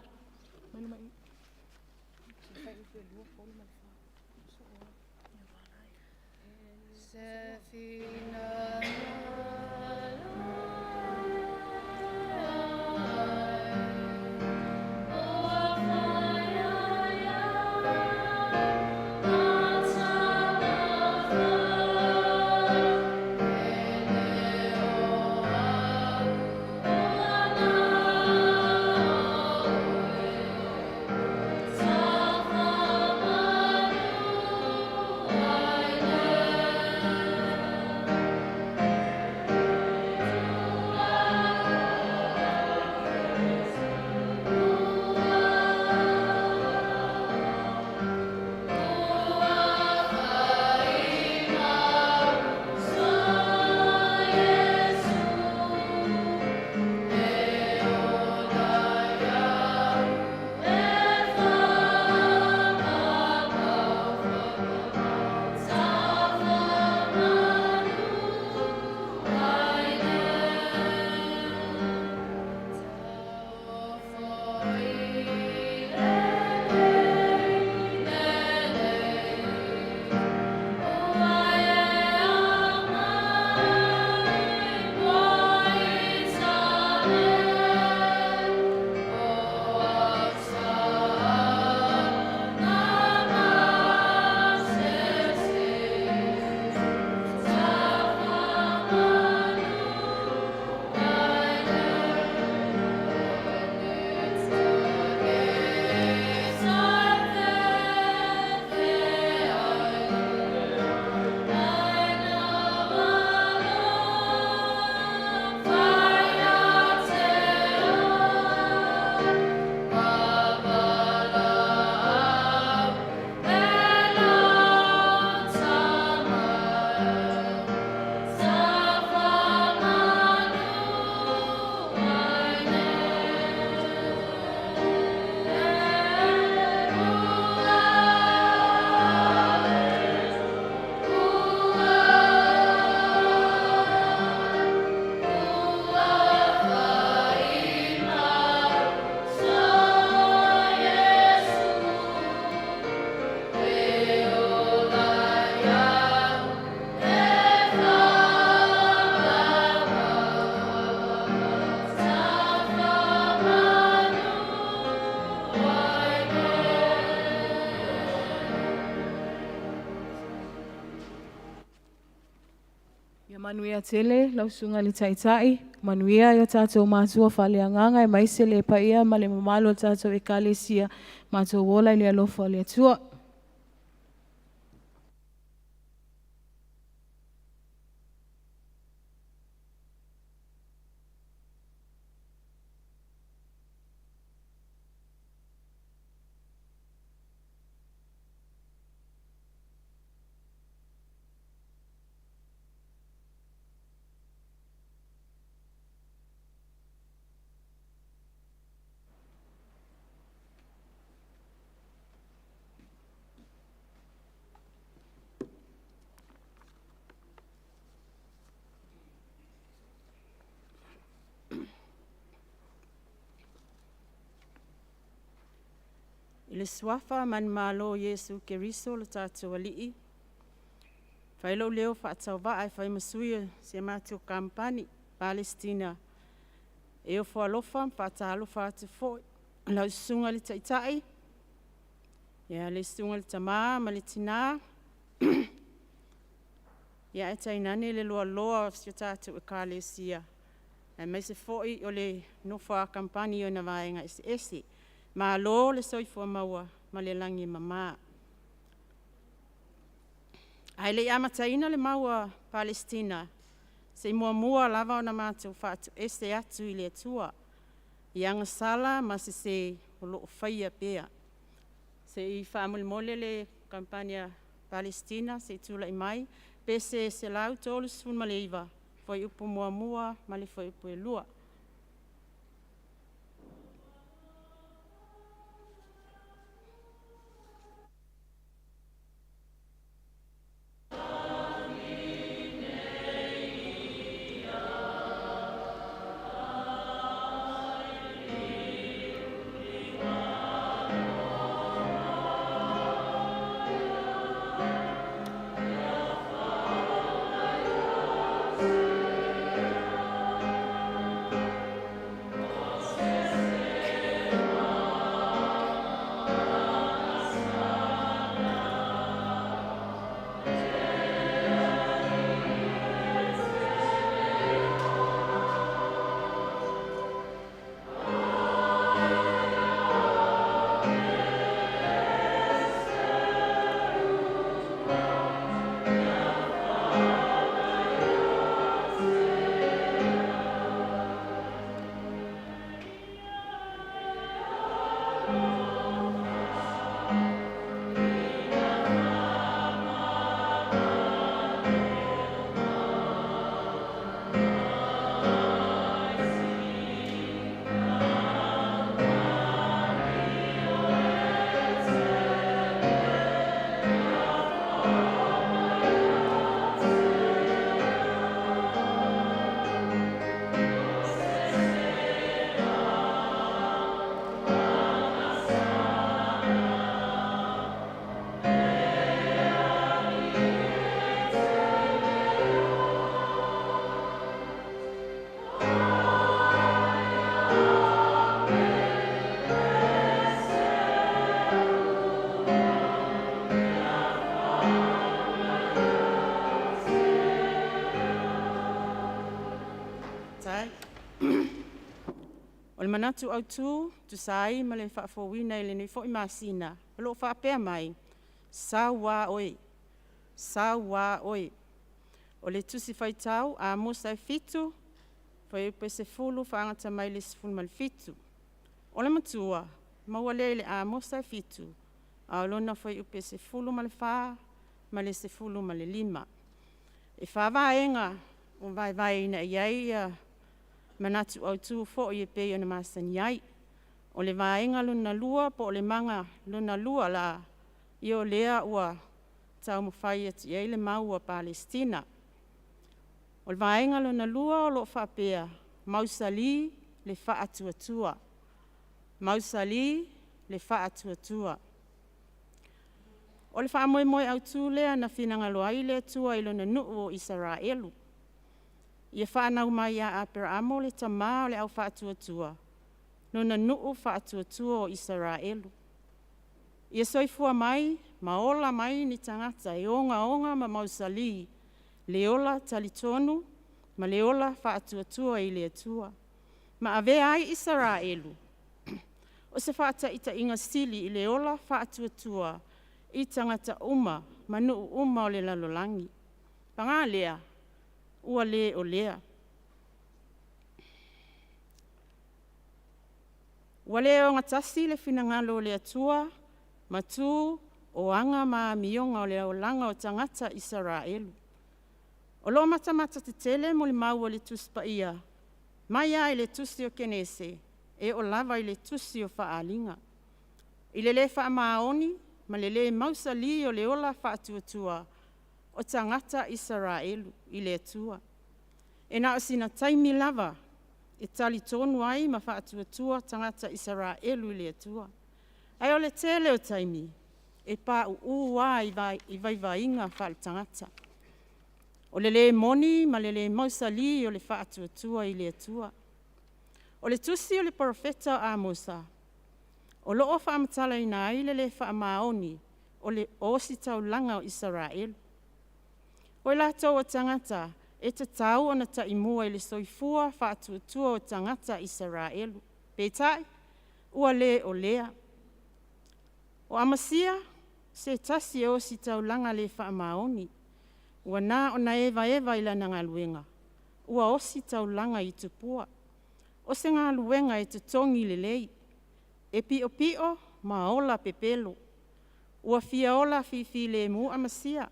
Manuia tele lau susuga i le Taitai, manuia i o tatou matua faaleagaga aemaise le paia ma le mamalu o le tatou Ekalesia, matou ola i le alofa o le Atua. I le Suafa manumalo o Iesu Keriso lo tatou Alii, fai lou leo faatauvaa e fai ma sui o si a matou Kamupani Palesitina, e ofo alofa ma faatalofa atu foi i lau Susuga i le Taitai, le Susuga i le Tama ma le Tina, ae tainane le loaloa o si a tatou Ekalesia, aemaise foi o le nofo a kamupani i ona vaega eseese. Malo le soifua maua ma le lagi e mama. Ae le i amataina le mau a Palesitina, se i muamua lava ona matou faatoese atu i le Atua i agasala ma sese o lo o faia pea. Se i faamolemole le Kamupani a Palesitina se i tulai mai, pese 139, fuaiupu 1 ma le fuaiupu 2. O le manatu autu e tusa ai ma le faafouina i lenei foi masina, o lo o faapea mai, sau lava oe, sau lava oe. O le Tusi Faitau Amosa e 7, fuaiupu e 10 faagata mai i le 17. O le matua, maua lea i le Amosa e 7, a o lona fuaiupu e 14 ma le 15. E 4 vaega ua vaevaeina i ai manatu autu foi e pei ona masani ai. O le vaega lona lua po o le maga lona lua la, ia o lea ua taumafai atu i ai le mau a Palesitina. O le vaega lona lua o lo o faapea, mausali le faatuatua, mausali le faatuatua. O le faamoemoe autu lea na finagalo ai le Atua i Lona nuu o Isaraelu, ia fanau mai ia Aperamo le tama o le aufaatuatua, lona nuu faatuatua o Isaraelu. Ia soifua mai ma ola mai ni tagata e ogaoga ma mausali. le ola talitonu ma le ola faatuatua i le Atua. Ma avea ai Isaraelu o se faataitaiga sili i le ola faatuatua i tagata uma ma nuu uma o le lalolagi. Paga lea, ua le o lea. Ua le ogatasi le finagalo o le Atua ma tu o aga ma amioga o le olaga o tagata Isaraelu. O lo o matamata tetele molimau a le Tusi Paia mai lava i le Tusi o Kenese e oo lava i le Tusi o Faaaliga, i le le faamaoni ma le le mausali o le ola faatuatua o tagata Isaraelu i le Atua. E na o sina taimi lava e talitonu ai ma faatuatua tagata Isaraelu i le Atua. Ae o le tele o taimi, e pauu lava i vaivaiga faale-tagata. O le le moni ma le le mausali o le faatuatua i le Atua. O le tusi a le Perofeta o Amosa, o lo o faamatalaina ai le le faamaoni o ositaulaga o Isaraelu. O i latou o tagata e tatau ona taimua i le soifua faatuatua o tagata Isaraelu, peitai ua le o lea. O Amasia o se tasi e ositaulaga le faamaoni, ua na ona evaeva i lana galuega, ua ositaulaga i tupua. O se galuega e totogi lelei, e piopio ma ola pepelo. Ua fia ola fifilemu Amasia,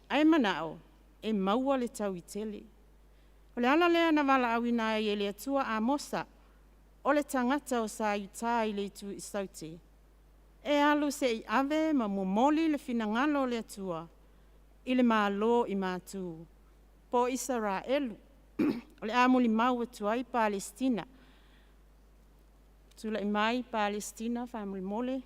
ae manao e maua le taui tele. O le ala lea na valaauina ai e le Atua Amosa, o le tagata sa i uta i le itu i Saute, e alu se i ave ma momoli le finagalo o le Atua i le Malo i matu po o Isaraelu. O le a molimau atu ai Palesitina. Tulai mai Palesitina faamolemole.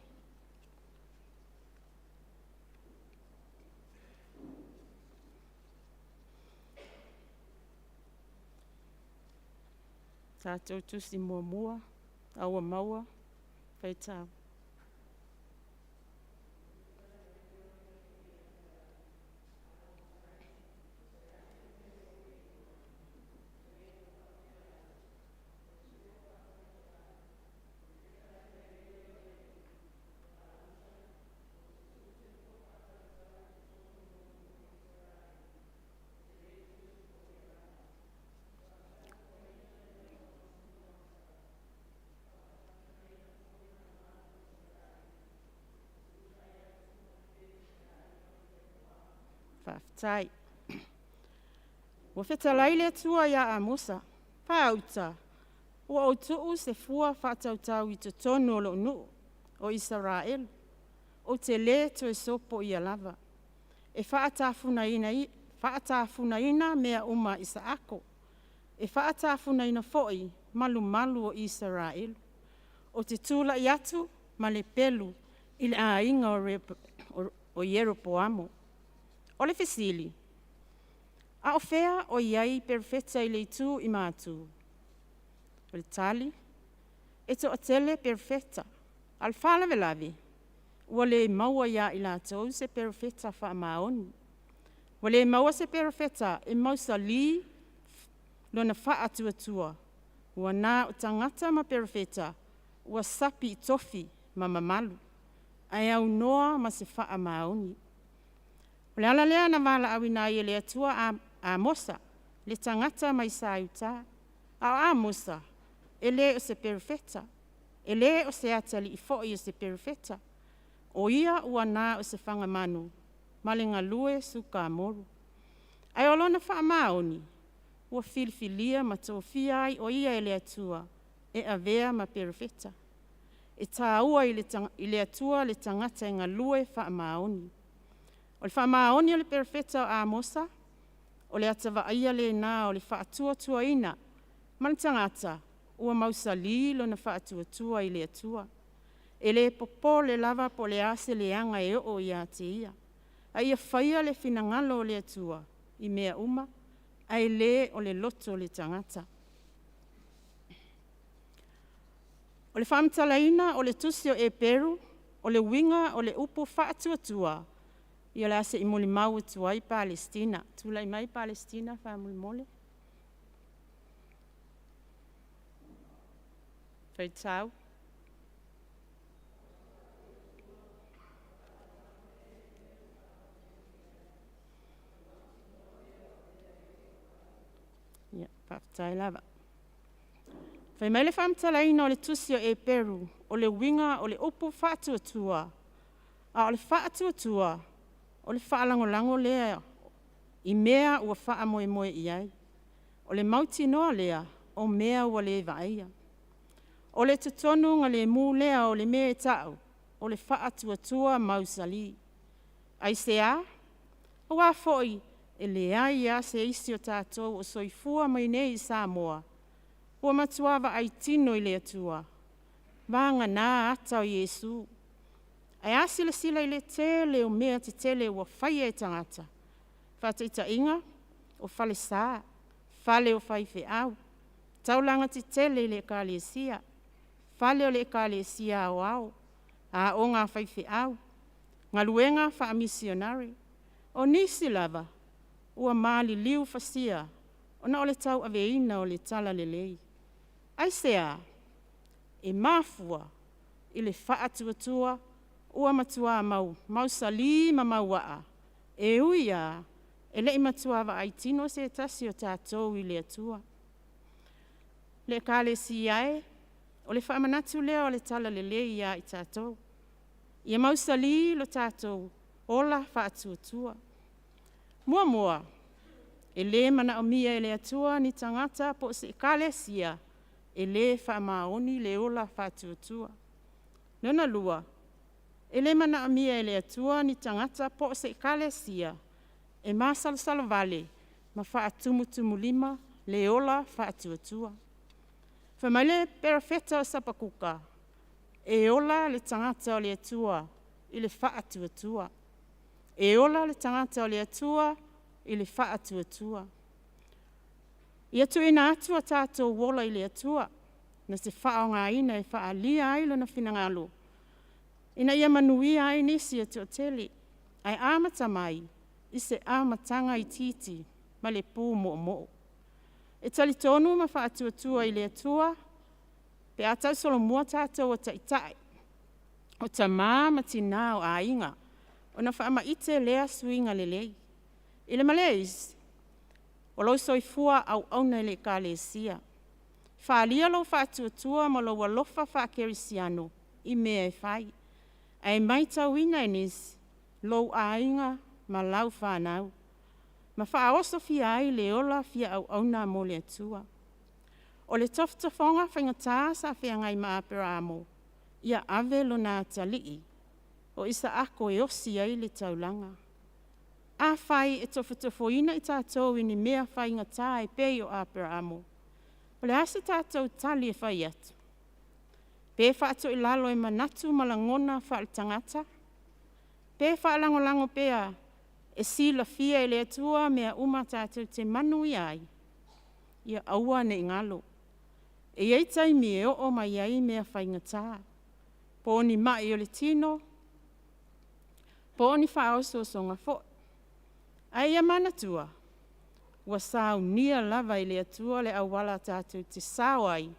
Tatou tusi muamua, Auamaua, faitau. Faafetai. Ua fetalai le Atua ia Amosa, “Paauta, ua ou tuu se fua faatautau i totonu o lou nuu o Isaraelu, ou te le toe sopoia lava. E faatafunaina mea uma a Isaako, e faatafunaina foi malumalu o Isaraelu. Ou te tulai atu ma le pelu i le aiga o Ieropoamo.” O le fesili; a o fea o i ai Perofeta i le itu i Matu? O le tali, e toatele Perofeta, a o le faalavelave ua le maua ia i latou se Perofeta faamaoni. Ua le maua se Perofeta e mausali lona faatuatua, ua na o tagata ma Perofeta ua sapi i tofi ma mamalu, ae aunoa ma se faamaoni. O le ala lea na valaauina ai e le Atua Amosa, le tagata mai Iuta. A o Amosa, e le o se Perofeta, e le o se atalii foi o se Perofeta, o ia ua na o se fagamanu ma le galue sukamoru. Ae o lona faamaoni, ua filifilia ma tofia ai o ia e le Atua e avea ma Perofeta. E taua i le Atua le tagata e galue faamaoni. O le faamaoni o le Perofeta o Amosa, o le ata vaaia lena o le faatuatuaina ma le tagata ua mausali lona faatuatua i le Atua. E le popole lava po o le a se leaga e oo ia te ia, a ia faia le finagalo o le Atua i mea uma, ae le o le loto o le tagata. O le faamatalaina o le tusi o Eperu, o le uiga o le upu faatuatua. Ia o le a se i molimau atu ai Palestina. Tulai mai Palestina faamolemole. Faitau. Ia, faafetai lava. Fai mai le faamatalaina o le tusi o Eperu, o le uiga o le upu faatuatua, a o le faatuatua, o le faalagolago lea i mea ua faamoemoe i ai. O le mautinoa lea o mea ua le vaaia. O le totonugalemu lea o le mea e tau o le faatuatua mausali. Aisea? Aua foi e leai lava se isi o tatou o soifua mai nei i Samoa ua matua vaai tino i le Atua, vagana ata o Iesu. Ae a silasila i le tele o mea tetele ua faia e tagata, faataitaiga, o falesa, fale o faifeau, taulaga tetele i le ekalesia, fale o le ekalesia aoao, aoga a faifeau, galuega faamisionare. O nisi lava ua maliliu fasia ona o le tauaveina o le Talalelei. Aisea? E mafua i le faatuatua ua matua mausali ma mauaa, e ui lava e le i matua vaai tino se tasi o tatou i le Atua. Le ekalesia e, o le faamanatu lea o le Talalelei ia i tatou, ia mausali lo tatou ola faatuatua. Muamua, e le manaomia e le Atua ni tagata po o se ekalesia e le faamaoni le ola faatuatua. Lona lua, e le manaomia e le Atua ni tagata po o se ekalesia e masalosalo vale ma faatumutumulima le ola faatuatua. Fai mai le Perofeta o Hapakuka, e ola le tagata o le Atua i le faatuatua. E ola le tagata o le Atua i le faatuatua. Ia tuuina atu o tatou ola i le Atua na te faaaogaina e faaalia ai Lona finagalo ina ia manuia ai nisi e toatele, ae amata mai i se amataga itiiti ma le pu moomoo. E talitonu ma faatuatua i le Atua pe a tausolomua tatou o taitai, o tama ma tina o aiga, ona faamaite lea suiga lelei. I le ma le isi, o lou soifua auauna i le ekalesia, faaalia lou faatuatua ma lou alofa faakerisiano i mea e fai, ae matauina e nisi lou aiga ma lau fanau, ma faaosofia ai le ola fia auauna mo le Atua. O le tofotofoga faigata sa feagai ma Aperamo, ia ave lona atalii o Isaako e osi ai le taulaga. Afai e tofotofoina i tatou i ni mea faigata e pei o Aperamo, o le a se tatou tali e fai atu? Pe faatoilalo e manatu ma lagona faaletagata? Pe faalagolago pea e silafia e le Atua mea uma tatou te manuia ai? Ia aua ne i galo, e i ai taimi e oo mai ai mea faigata, po o ni mai o le tino, po o ni faaosoosoga foi. Ae ia manatua, ua saunia lava e le Atua le auala tatou te sao ai,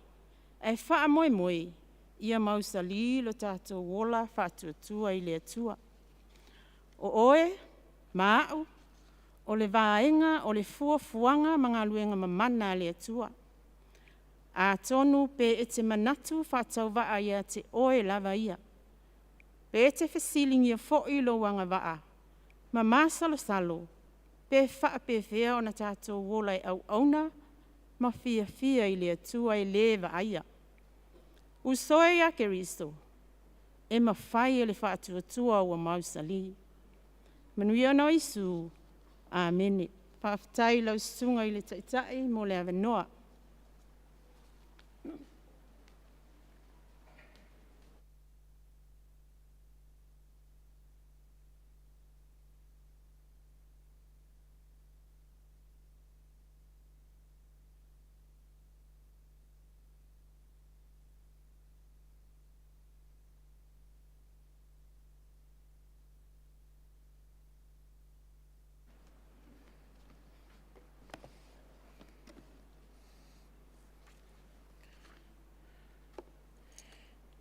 ae faamoemoe ia mausali lo tatou ola faatuatua i le Atua. O oe ma au, o le vaega o le fuafuaga ma galuega mamana a le Atua. Atonu pe e te manatu faatauvaa ia te oe lava ia, pe e te fesiligia foi lou agavaa ma masalosalo pe faapefea ona tatou ola e auauna ma fiafia i le Atua e le vaaia. Uso e ia Keriso, e mafai e le faatuatua ua mausali. Manuia ona o Iesu, Amene. Faafetai i lau Susuga i le Taitai mo le avanoa.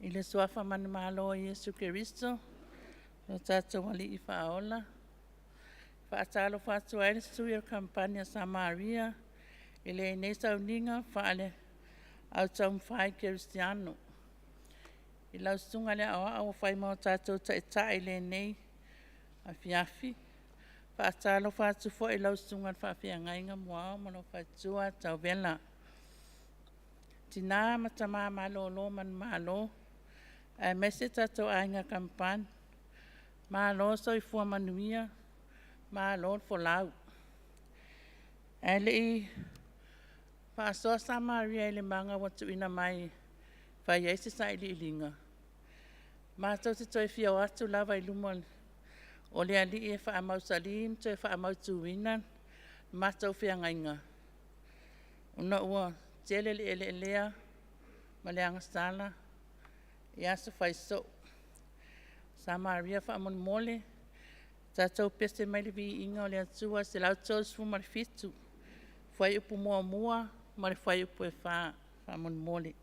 I le Suafa manumalo o Iesu Keriso lo tatou Alii Faaola, e faatalofa atu ai le sui o le Kamupani a Samaria i lenei sauniga faale au taumafai kerisiano. I lau Susuga i le Aoao ua fai ma o tatou Taitai i lenei afiafi. Faatalofa atu foi i lau Susuga i le Faafeagaiga Muao ma lou faletua Tauvela. Tina ma tama malolo manumalo aemaise tatou aiga kamupani, malo le soifua manuia, malo le folau. Ae le i faasoa Samaria i le maga ua tuuina mai e fai ai se sailiiliga, matou te toe fia o atu lava i luma o le Alii e faamausali ma toe faamautuina le matou feagaiga, ona ua tele le eleelea ma le agasala i aso fai soo. Samaria, faamolemole tatou pese mai le viiga o le Atua 137, fuaiupu 1 ma le fuaiupu 4, faamolemole.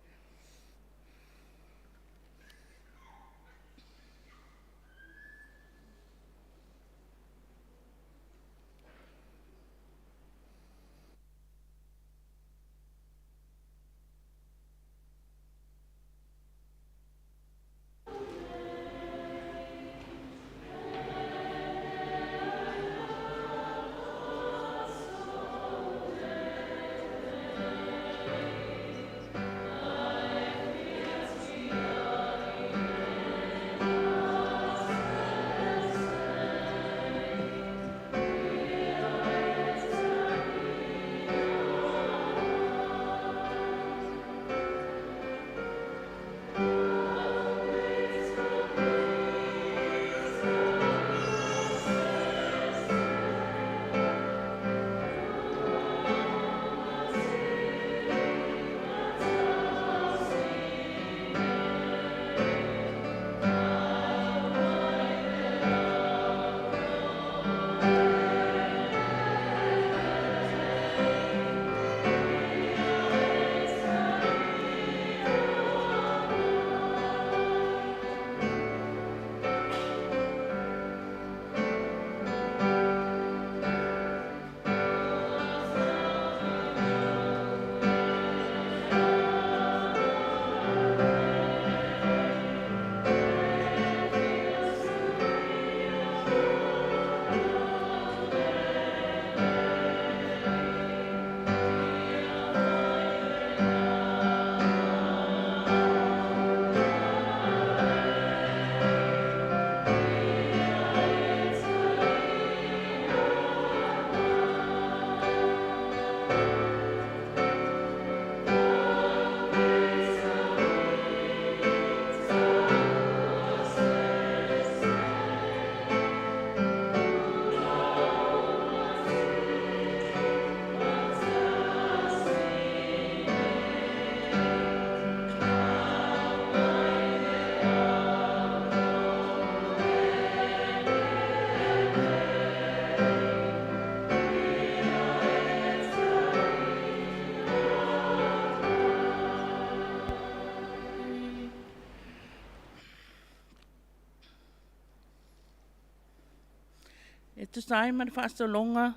E tusa ai ma le faasologa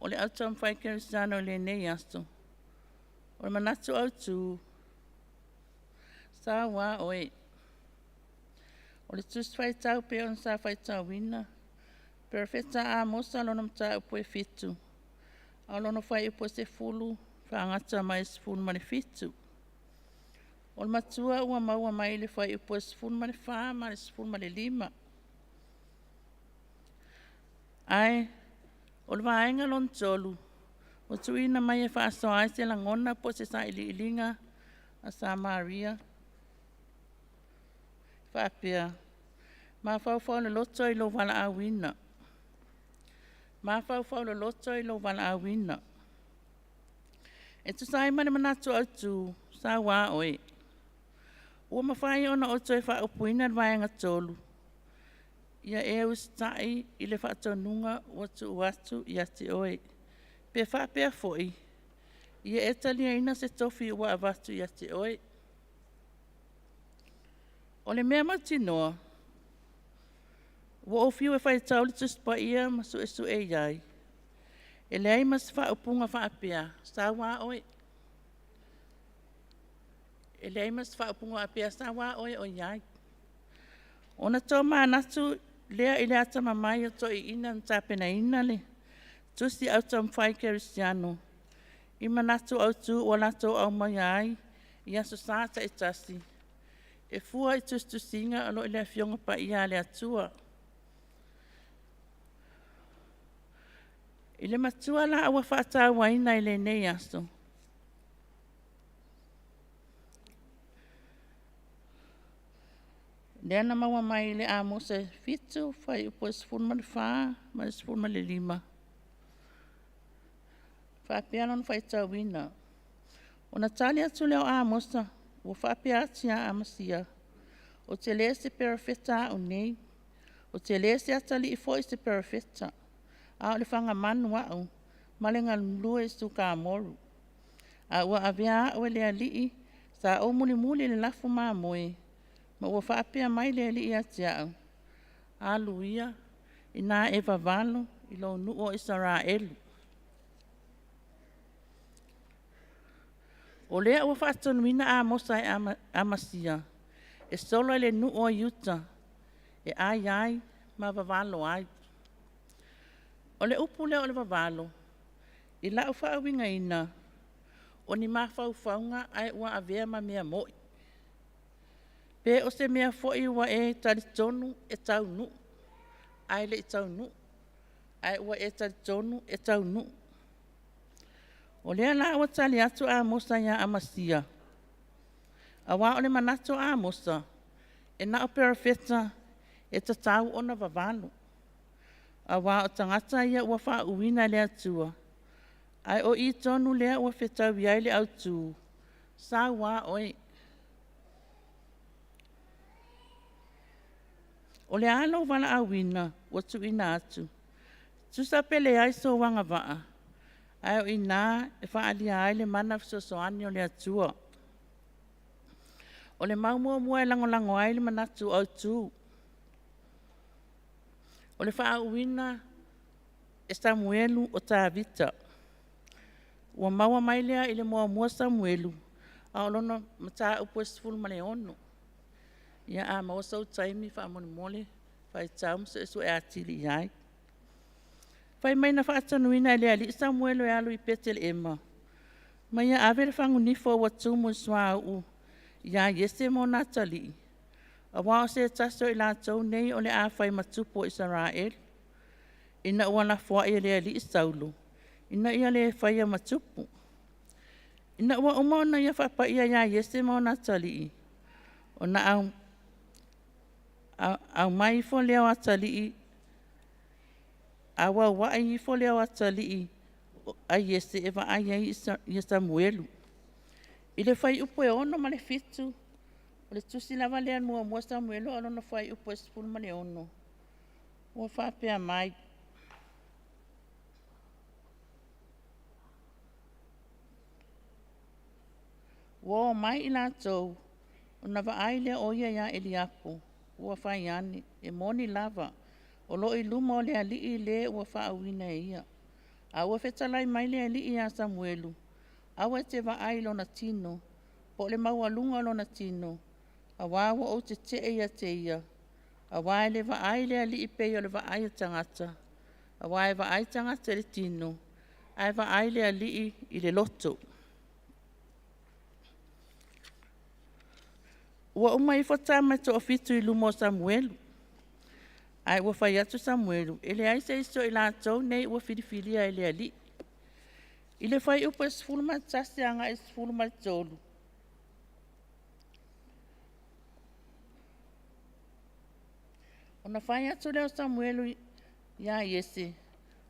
o le au taumafai kerisiano i lenei aso, o le manatu autu, saua oe. O le tusi faitau pei ona sa faitauina, Perofeta Amosa lona mataupu e 7, a o lona fuaiupu e 10 faagata mai i le 17. O le matua ua maua mai le fuaiupu e 14 ma le 15. Ae o le vaega lona 3, ua tuuina mai e faasoa ai se lagona po o se sailiiliga a Samaria faapea, mafaufau loloto i lou valaauina. Mafaufau loloto i lou valaauina. E tusa ai ma le manatu autu, saua oe. Ua mafai ona ou toe faaupuina le vaega 3, ia e usitai i le faatonuga ua tuu atu ia te oe. Pe faapea foi, ia e taliaina se tofi ua avatu ia te oe. O le mea mautinoa, ua ou fiu e faitau le Tusi Paia ma suesue i ai, e leai ma se faaupuga faapea, sau a oe. E leai ma se faaupuga faapea, sau lava oe o i ai. Ona tomanatu lea i le atamamai o toeaiina na tapenaina le tusi Au Taumafai Kerisiano i manatu autu ua latou aumaia ai i Aso Sa taitasi e fua i tusitusiga o lo o i le Afioga Paia a le Atua. I le matua la ua faatauaina i lenei aso, lea na maua mai i le Amosa 7 fuaiupu 14 ma le 15, e faapea lona faitauina. Ona tali atu lea o Amosa ua faapea atu ia Amasia, ou te le o se perofeta au nei, ou te le se atalii foi se perofeta, a o le fagamanu au ma le galulue i sukamoru. A ua avea au e le Alii, sa ou mulimuli i le lafu mamoe, ma ua faapea mai le Alii ia te au, alu ia, ina e vavalo i lou nuu o Isaraelu. O lea ua faatonuina Amosa e Amasia e solo i le nuu o Iuta e ai ai ma vavalo ai. O le upu lea o le vavalo, i lau faauigaina, o ni mafaufauga ae ua avea ma mea moni. Pe o se mea foi ua e talitonu e taunuu ae le i taunuu, ae ua e talitonu e taunuu. O lea la ua tali atu Amosa ia Amasia, aua o le manatu o Amosa, e na o perofeta e tatau ona vavalo, aua o tagata ia ua faauuina e le Atua, ae o i tonu lea ua fetaui ai le autu, sau lava oe. O le a lou valaauina ua tuuina atu? Tusa pe leai sou agavaa, ae o i ina e faaalia ai le mana fesoasoani o le Atua. O le mau muamua e lagolago ai le manatu autu, o le faauuina e Samuelu o Tavita. Ua maua mai lea i le muamua Samuelu, a o lona mataupu e 16. Ia a maua sou taimi faamolemole, faitau ma suesue atili i ai. Fai mai na faatonuina e le Alii Samuelu e alu i Petelema ma ia ave le fagunifo ua tumu i le suauu ia Iese ma ona atalii, aua o se tasi o i latou nei o le a fai ma tupu o Isaraelu, ina ua lafoai e le alii Saulo ina ia le faia ma tupu. Ina ua uma ona ia faapaia ia Iese ma ona atalii, ona aumai ifo lea o atalii, auauai ifo lea o atalii a Iese e vaai ai ia Samuelu. I le fuaiupu e 6 ma le 7, o le tusi lava lea muamua Samuelu a o lona fuaiupu e 16, ua faapea mai, ua o mai i latou ona vaai lea o ia ia Eliapo, ua fai ane, e moni lava, o lo o i luma o le Alii le ua faauuina e ia. A ua fetalai mai le Alii ia Samuelu, aua e te vaai i lona tino, po o le maualuga o lona tino, aua ua ou tetee ia te ia, aua e le vaai le Alii pei o le vaai a tagata, aua e vaai tagata i le tino, ae vaai le Alii i le loto. Ua uma ifo tama e toafitu i luma o Samuelu, ae ua fai atu Samuelu, e leai se isi o i latou nei ua filifilia e le Alii. I le fuaiupu e 11 agai i le 13, ona fai atu lea o Samuelu ia Iese,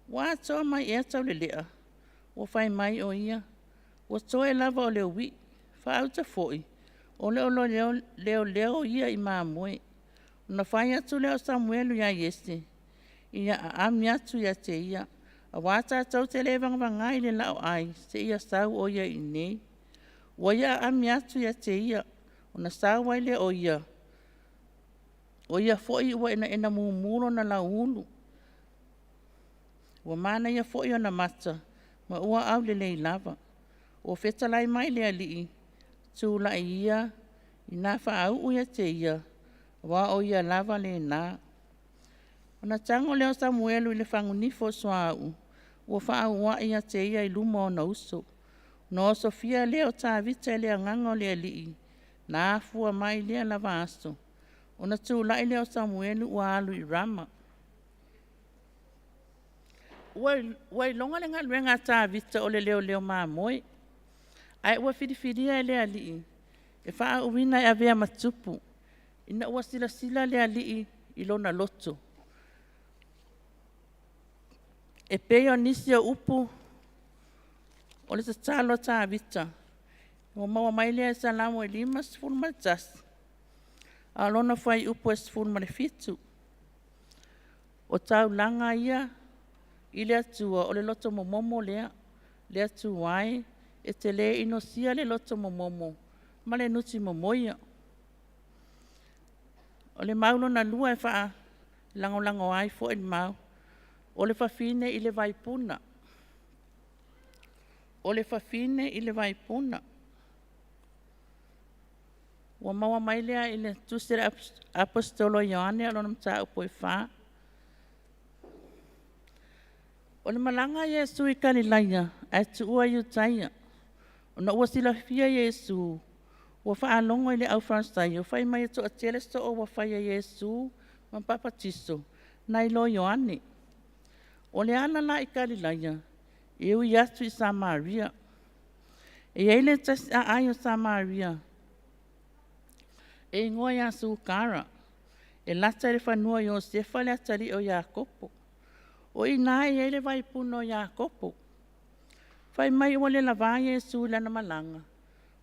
ua atoa mai ea taulelea? Ua fai mai o ia, ua toe lava o le uii, faauta foi, o lo o leoleo ia i mamoe. Ona fai atu lea o Samuelu ia Iese, ia aami atu ia te ia, aua tatou te le vagavaga i le laoai seia sau o ia i inei. Ua ia aami atu ia te ia, ona sau ai lea o ia. O ia foi ua enaenamumu lona lauulu, ua manaia foi ona mata, ma ua aulelei lava. Ua fetalai mai le Alii, tulai ia ina faauu ia te ia, aua o ia lava lena. Ona tago lea o Samuelu i le fagunifo o suauu ua faaauuai ia te ia i luma o ona uso. Ona osofia lea o Tavita e le Agaga o le Alii, na afua mai lea lava aso, ona tulai lea o Samuelu ua alu i Rama. Ua iloga le galuega a Tavita o le leoleo mamoe, ae ua filifilia e le alii e faauuina e avea ma tupu, ina ua silasila le alii i lona loto. E pei o nisi o upu o le tatalo a Tavita ua maua mai lea i Salamo 51, a o lona fuaiupu e 17. O taulaga ia i le Atua o le loto momomo lea. Le Atua e, e te le inosia le loto momomo ma le nuti momoia. O le mau lona lua e faalagolago ai foi le mau, o le fafine i le vaipuna. O le fafine i le vaipuna. Ua maua mai lea i le Tusi a le Aposetolo Ioane lona mataupu e 4. O le malaga a Iesu i Kalilaia ae tuua Iutaia. Ona ua silafia e Iesu, ua faalogo i le aufalesaio fai mai e toatele soo ua faia e Iesu ma papatiso nai lo Ioane. O le ala la i Kalilaia, e ui atu i Samaria. E i ai le tasi aai o Samaria e igoa ia Sukara, e lata i le fanua o Iosefa le atalii o Iakopo. O i ina e i ai le vaipuna o Iakopo. Fai mai ua le lava Iesu i lana malaga,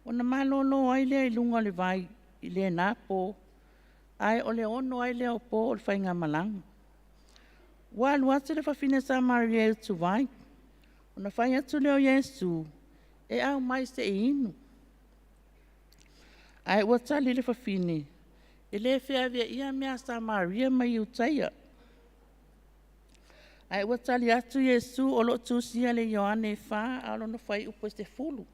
ona malolo ai lea i luga o le vai i lena po, ae o le 6 ai lea o po o le faigamalaga. Ua alu atu le fafine Samaria e utuvai, ona fai atu lea o Iesu, e aumai se i inu. Ae ua tali le fafine, e le feaveaia mea a Samaria ma Iutaia. Ae ua tali atu Iesu o lo o tusia i le Ioane 4 a o lona fuaiupu e 10.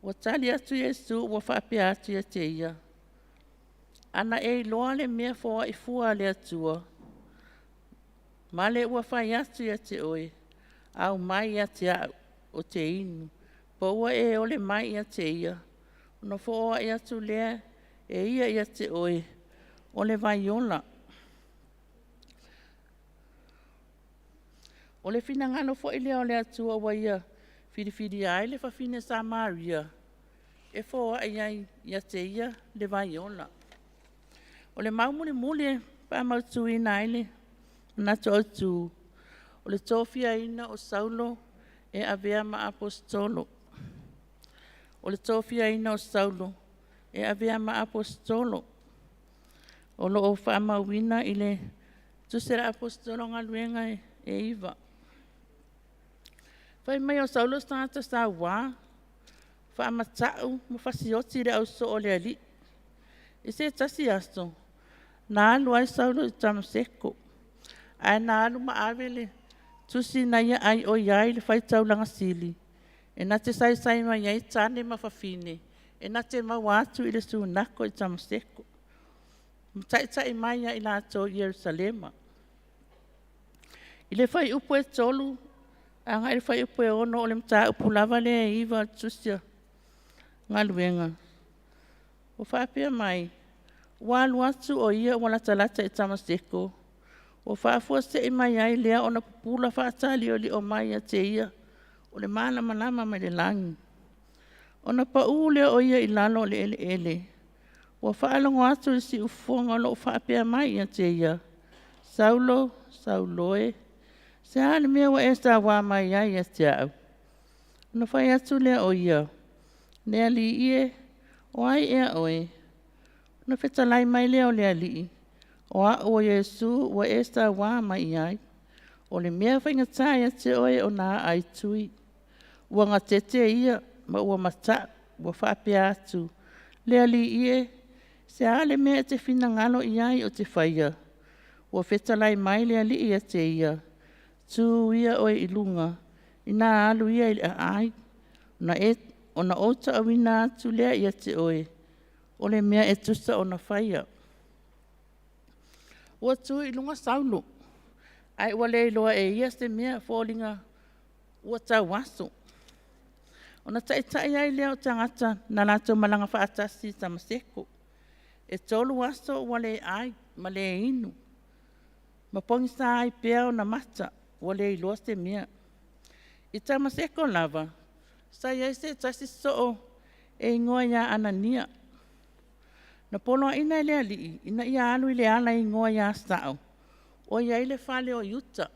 Ua tali atu Iesu ua faapea atu ia te ia, “Ana e iloa le mea foai fua a le Atua, ma le ua fai atu ia te oe, aumai ia te au ou te inu, po ua e ole mai ia te ia, ona foai atu lea e ia ia te oe o le vai ola.” O le finagalo foi lea o le Atua ua ia filifilia ai le fafine Samaria e foai ai ia te ia le vai ola. O le mau mulimuli e faamautuina ai le manatu autu, o le tofiaina o Saulo e avea ma Aposetolo. O le tofiaina o Saulo e avea ma Aposetolo. O lo o faamauina i le Tusi a le Aposetolo o Galuega e 9. Fai mai o Saulo o se tagata saua, faamatau ma fasioti i le au soo o le Alii. I se tasi aso, na alu ai Saulo i Tamaseko, ae na alu ma ave le tusi na ia aioi ai le faitaulaga sili, e na te saisai mai ai tane ma fafine, e na te maua atu i le sunako i Tamaseko, ma taitai mai ia i latou i Ierusalema. I le fuaiupu e 3 agai i le fuaiupu e 6 o le mataupu lava lea e 9 o le Tusi o Galuega, ua faapea mai, ua alu atu o ia ua latalata i Tamaseko, ua faafuasei mai ai lea ona pupula faataliolio mai ia te ia o le malamalama mai le lagi. Ona pau lea o ia i lalo o le eleele, ua faalogo atu i le siufofoga o lo o faapea mai ia te ia, Saulo, Saulo e, se a le mea ua e saua mai ai ia te au? Ona fai atu lea o ia, Le Alii e, o ai ea oe? Ona fetalai mai lea o le Alii, O au o Iesu ua e saua mai i ai. O le mea faigata ia te oe ona aa i tui. Ua gatete ia ma ua mataʻu, ua faapea atu, “Le Alii e, se a le mea e te finagalo i ai ou te faia?” Ua fetalai mai le Alii ia te ia, “Tu ia oe i luga, ina alu ia i le aai, ona ou taauina atu lea ia te oe o le mea e tusa ona faia.” Ua tu i luga Saulo, ae ua le iloa e ia se mea, foliga ua tauaso. Ona taitai ai lea o tagata na latou malaga faatasi i Tamaseko. E 3 aso ua le ai ma le inu, ma pogisa ai pea ona mata, ua le iloa se mea. I Tamaseko lava, sa i ai se tasi soo e igoa ia Anania. Na poloaiina e le Alii ina ia alu i le ala e igoa ia Sao, o i ai le fale o Iuta.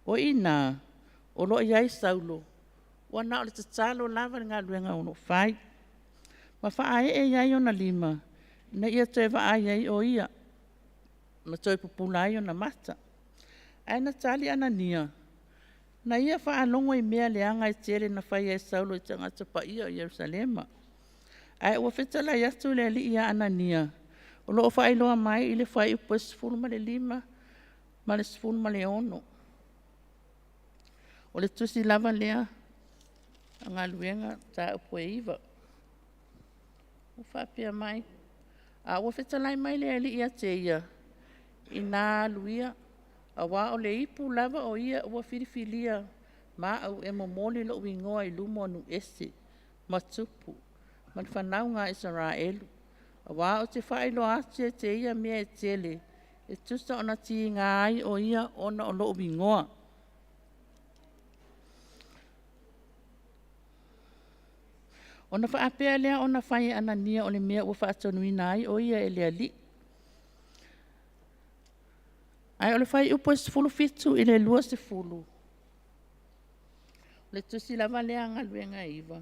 O i ina o lo o i ai Saulo, ua na o le tatalo lava le galuega o lo o fai, ma faaee i ai ona lima ina ia toe vaai ai o ia ma toe pupula ai ona mata. Ae na tali Anania, na ia faalogo i mea leaga e tele na faia e Saulo i tagata paia o Ierusalema. Ae ua fetalai atu le Alii ia Anania, o lo o faailoa mai i le fuaiupu 15 ma le 16. O le tusi lava lea o Galuega Mataupu e 9. Ua faapea mai, a ua fetalai mai le Alii ia te ia, ina alu ia, aua o le ipu lava o ia ua filifilia ma au e momoli lou igoa i luma o nuu ese ma tupu ma le fanauga a Isaraelu, aua ou te faailoa atu ia te ia mea e tele e tusa ona tiga ai o ia ona o lou igoa. Ona faapea lea ona fai e Anania o le mea ua faatonuina ai o ia e le Alii. Ae o le fuaiupu 17 i le 20, o le tusi lava lea a Galuega e 9,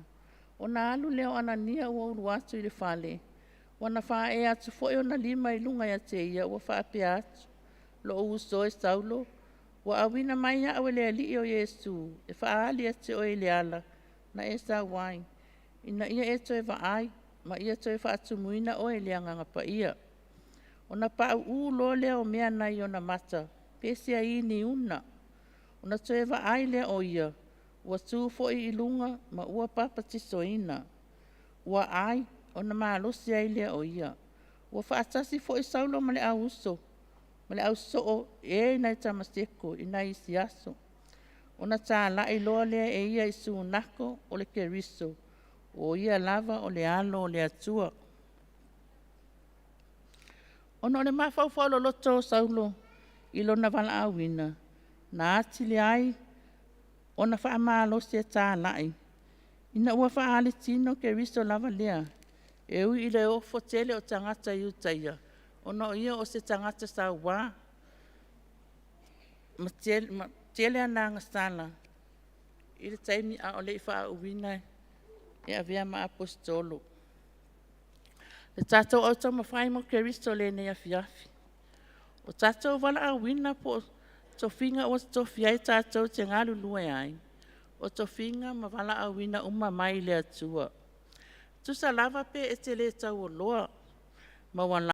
ona alu lea o Anania ua ulu atu i le fale, ua na faaee atu foi ona lima i luga ia te ia ua faapea atu, “Lou uso e Saulo, ua auina mai au e le Alii o Iesu e faaali ia te oe i le ala na e sau ai, ina ia e toe vaai ma ia toe faatumuina oe i le Agaga Paia.” Ona pauu loa lea o mea nai ona mata, pe siaini una. Ona toe vaai lea o ia, ua tu foi i luga ma ua papatisoina. Ua ai, ona malosi ai lea o ia. Ua faatasi foi Saulo ma le ausoo e nai Tamaseko i nai isi aso. Ona talai loa lea e ia i sunako o le Keriso o ia lava o le alo o le Atua. Ona o le mafaufau loloto o Saulo i lona valaauina, na atili ai ona faamalosi e talai ina ua faaali tino Keriso lava lea, e ui i le ofo tele o tagata Iutaia, ona o ia o se tagata saua ma tele ana agasala i le taimi a o le i faauuina e avea ma aposetolo. Le tatou autaumafai mo Keriso i lenei afiafi. O tatou valaauina po o tofiga ua tofia ai tatou te galulue ai, o tofiga ma valaauina uma mai le Atua. Tusa lava pe e te le taualoa, maualalo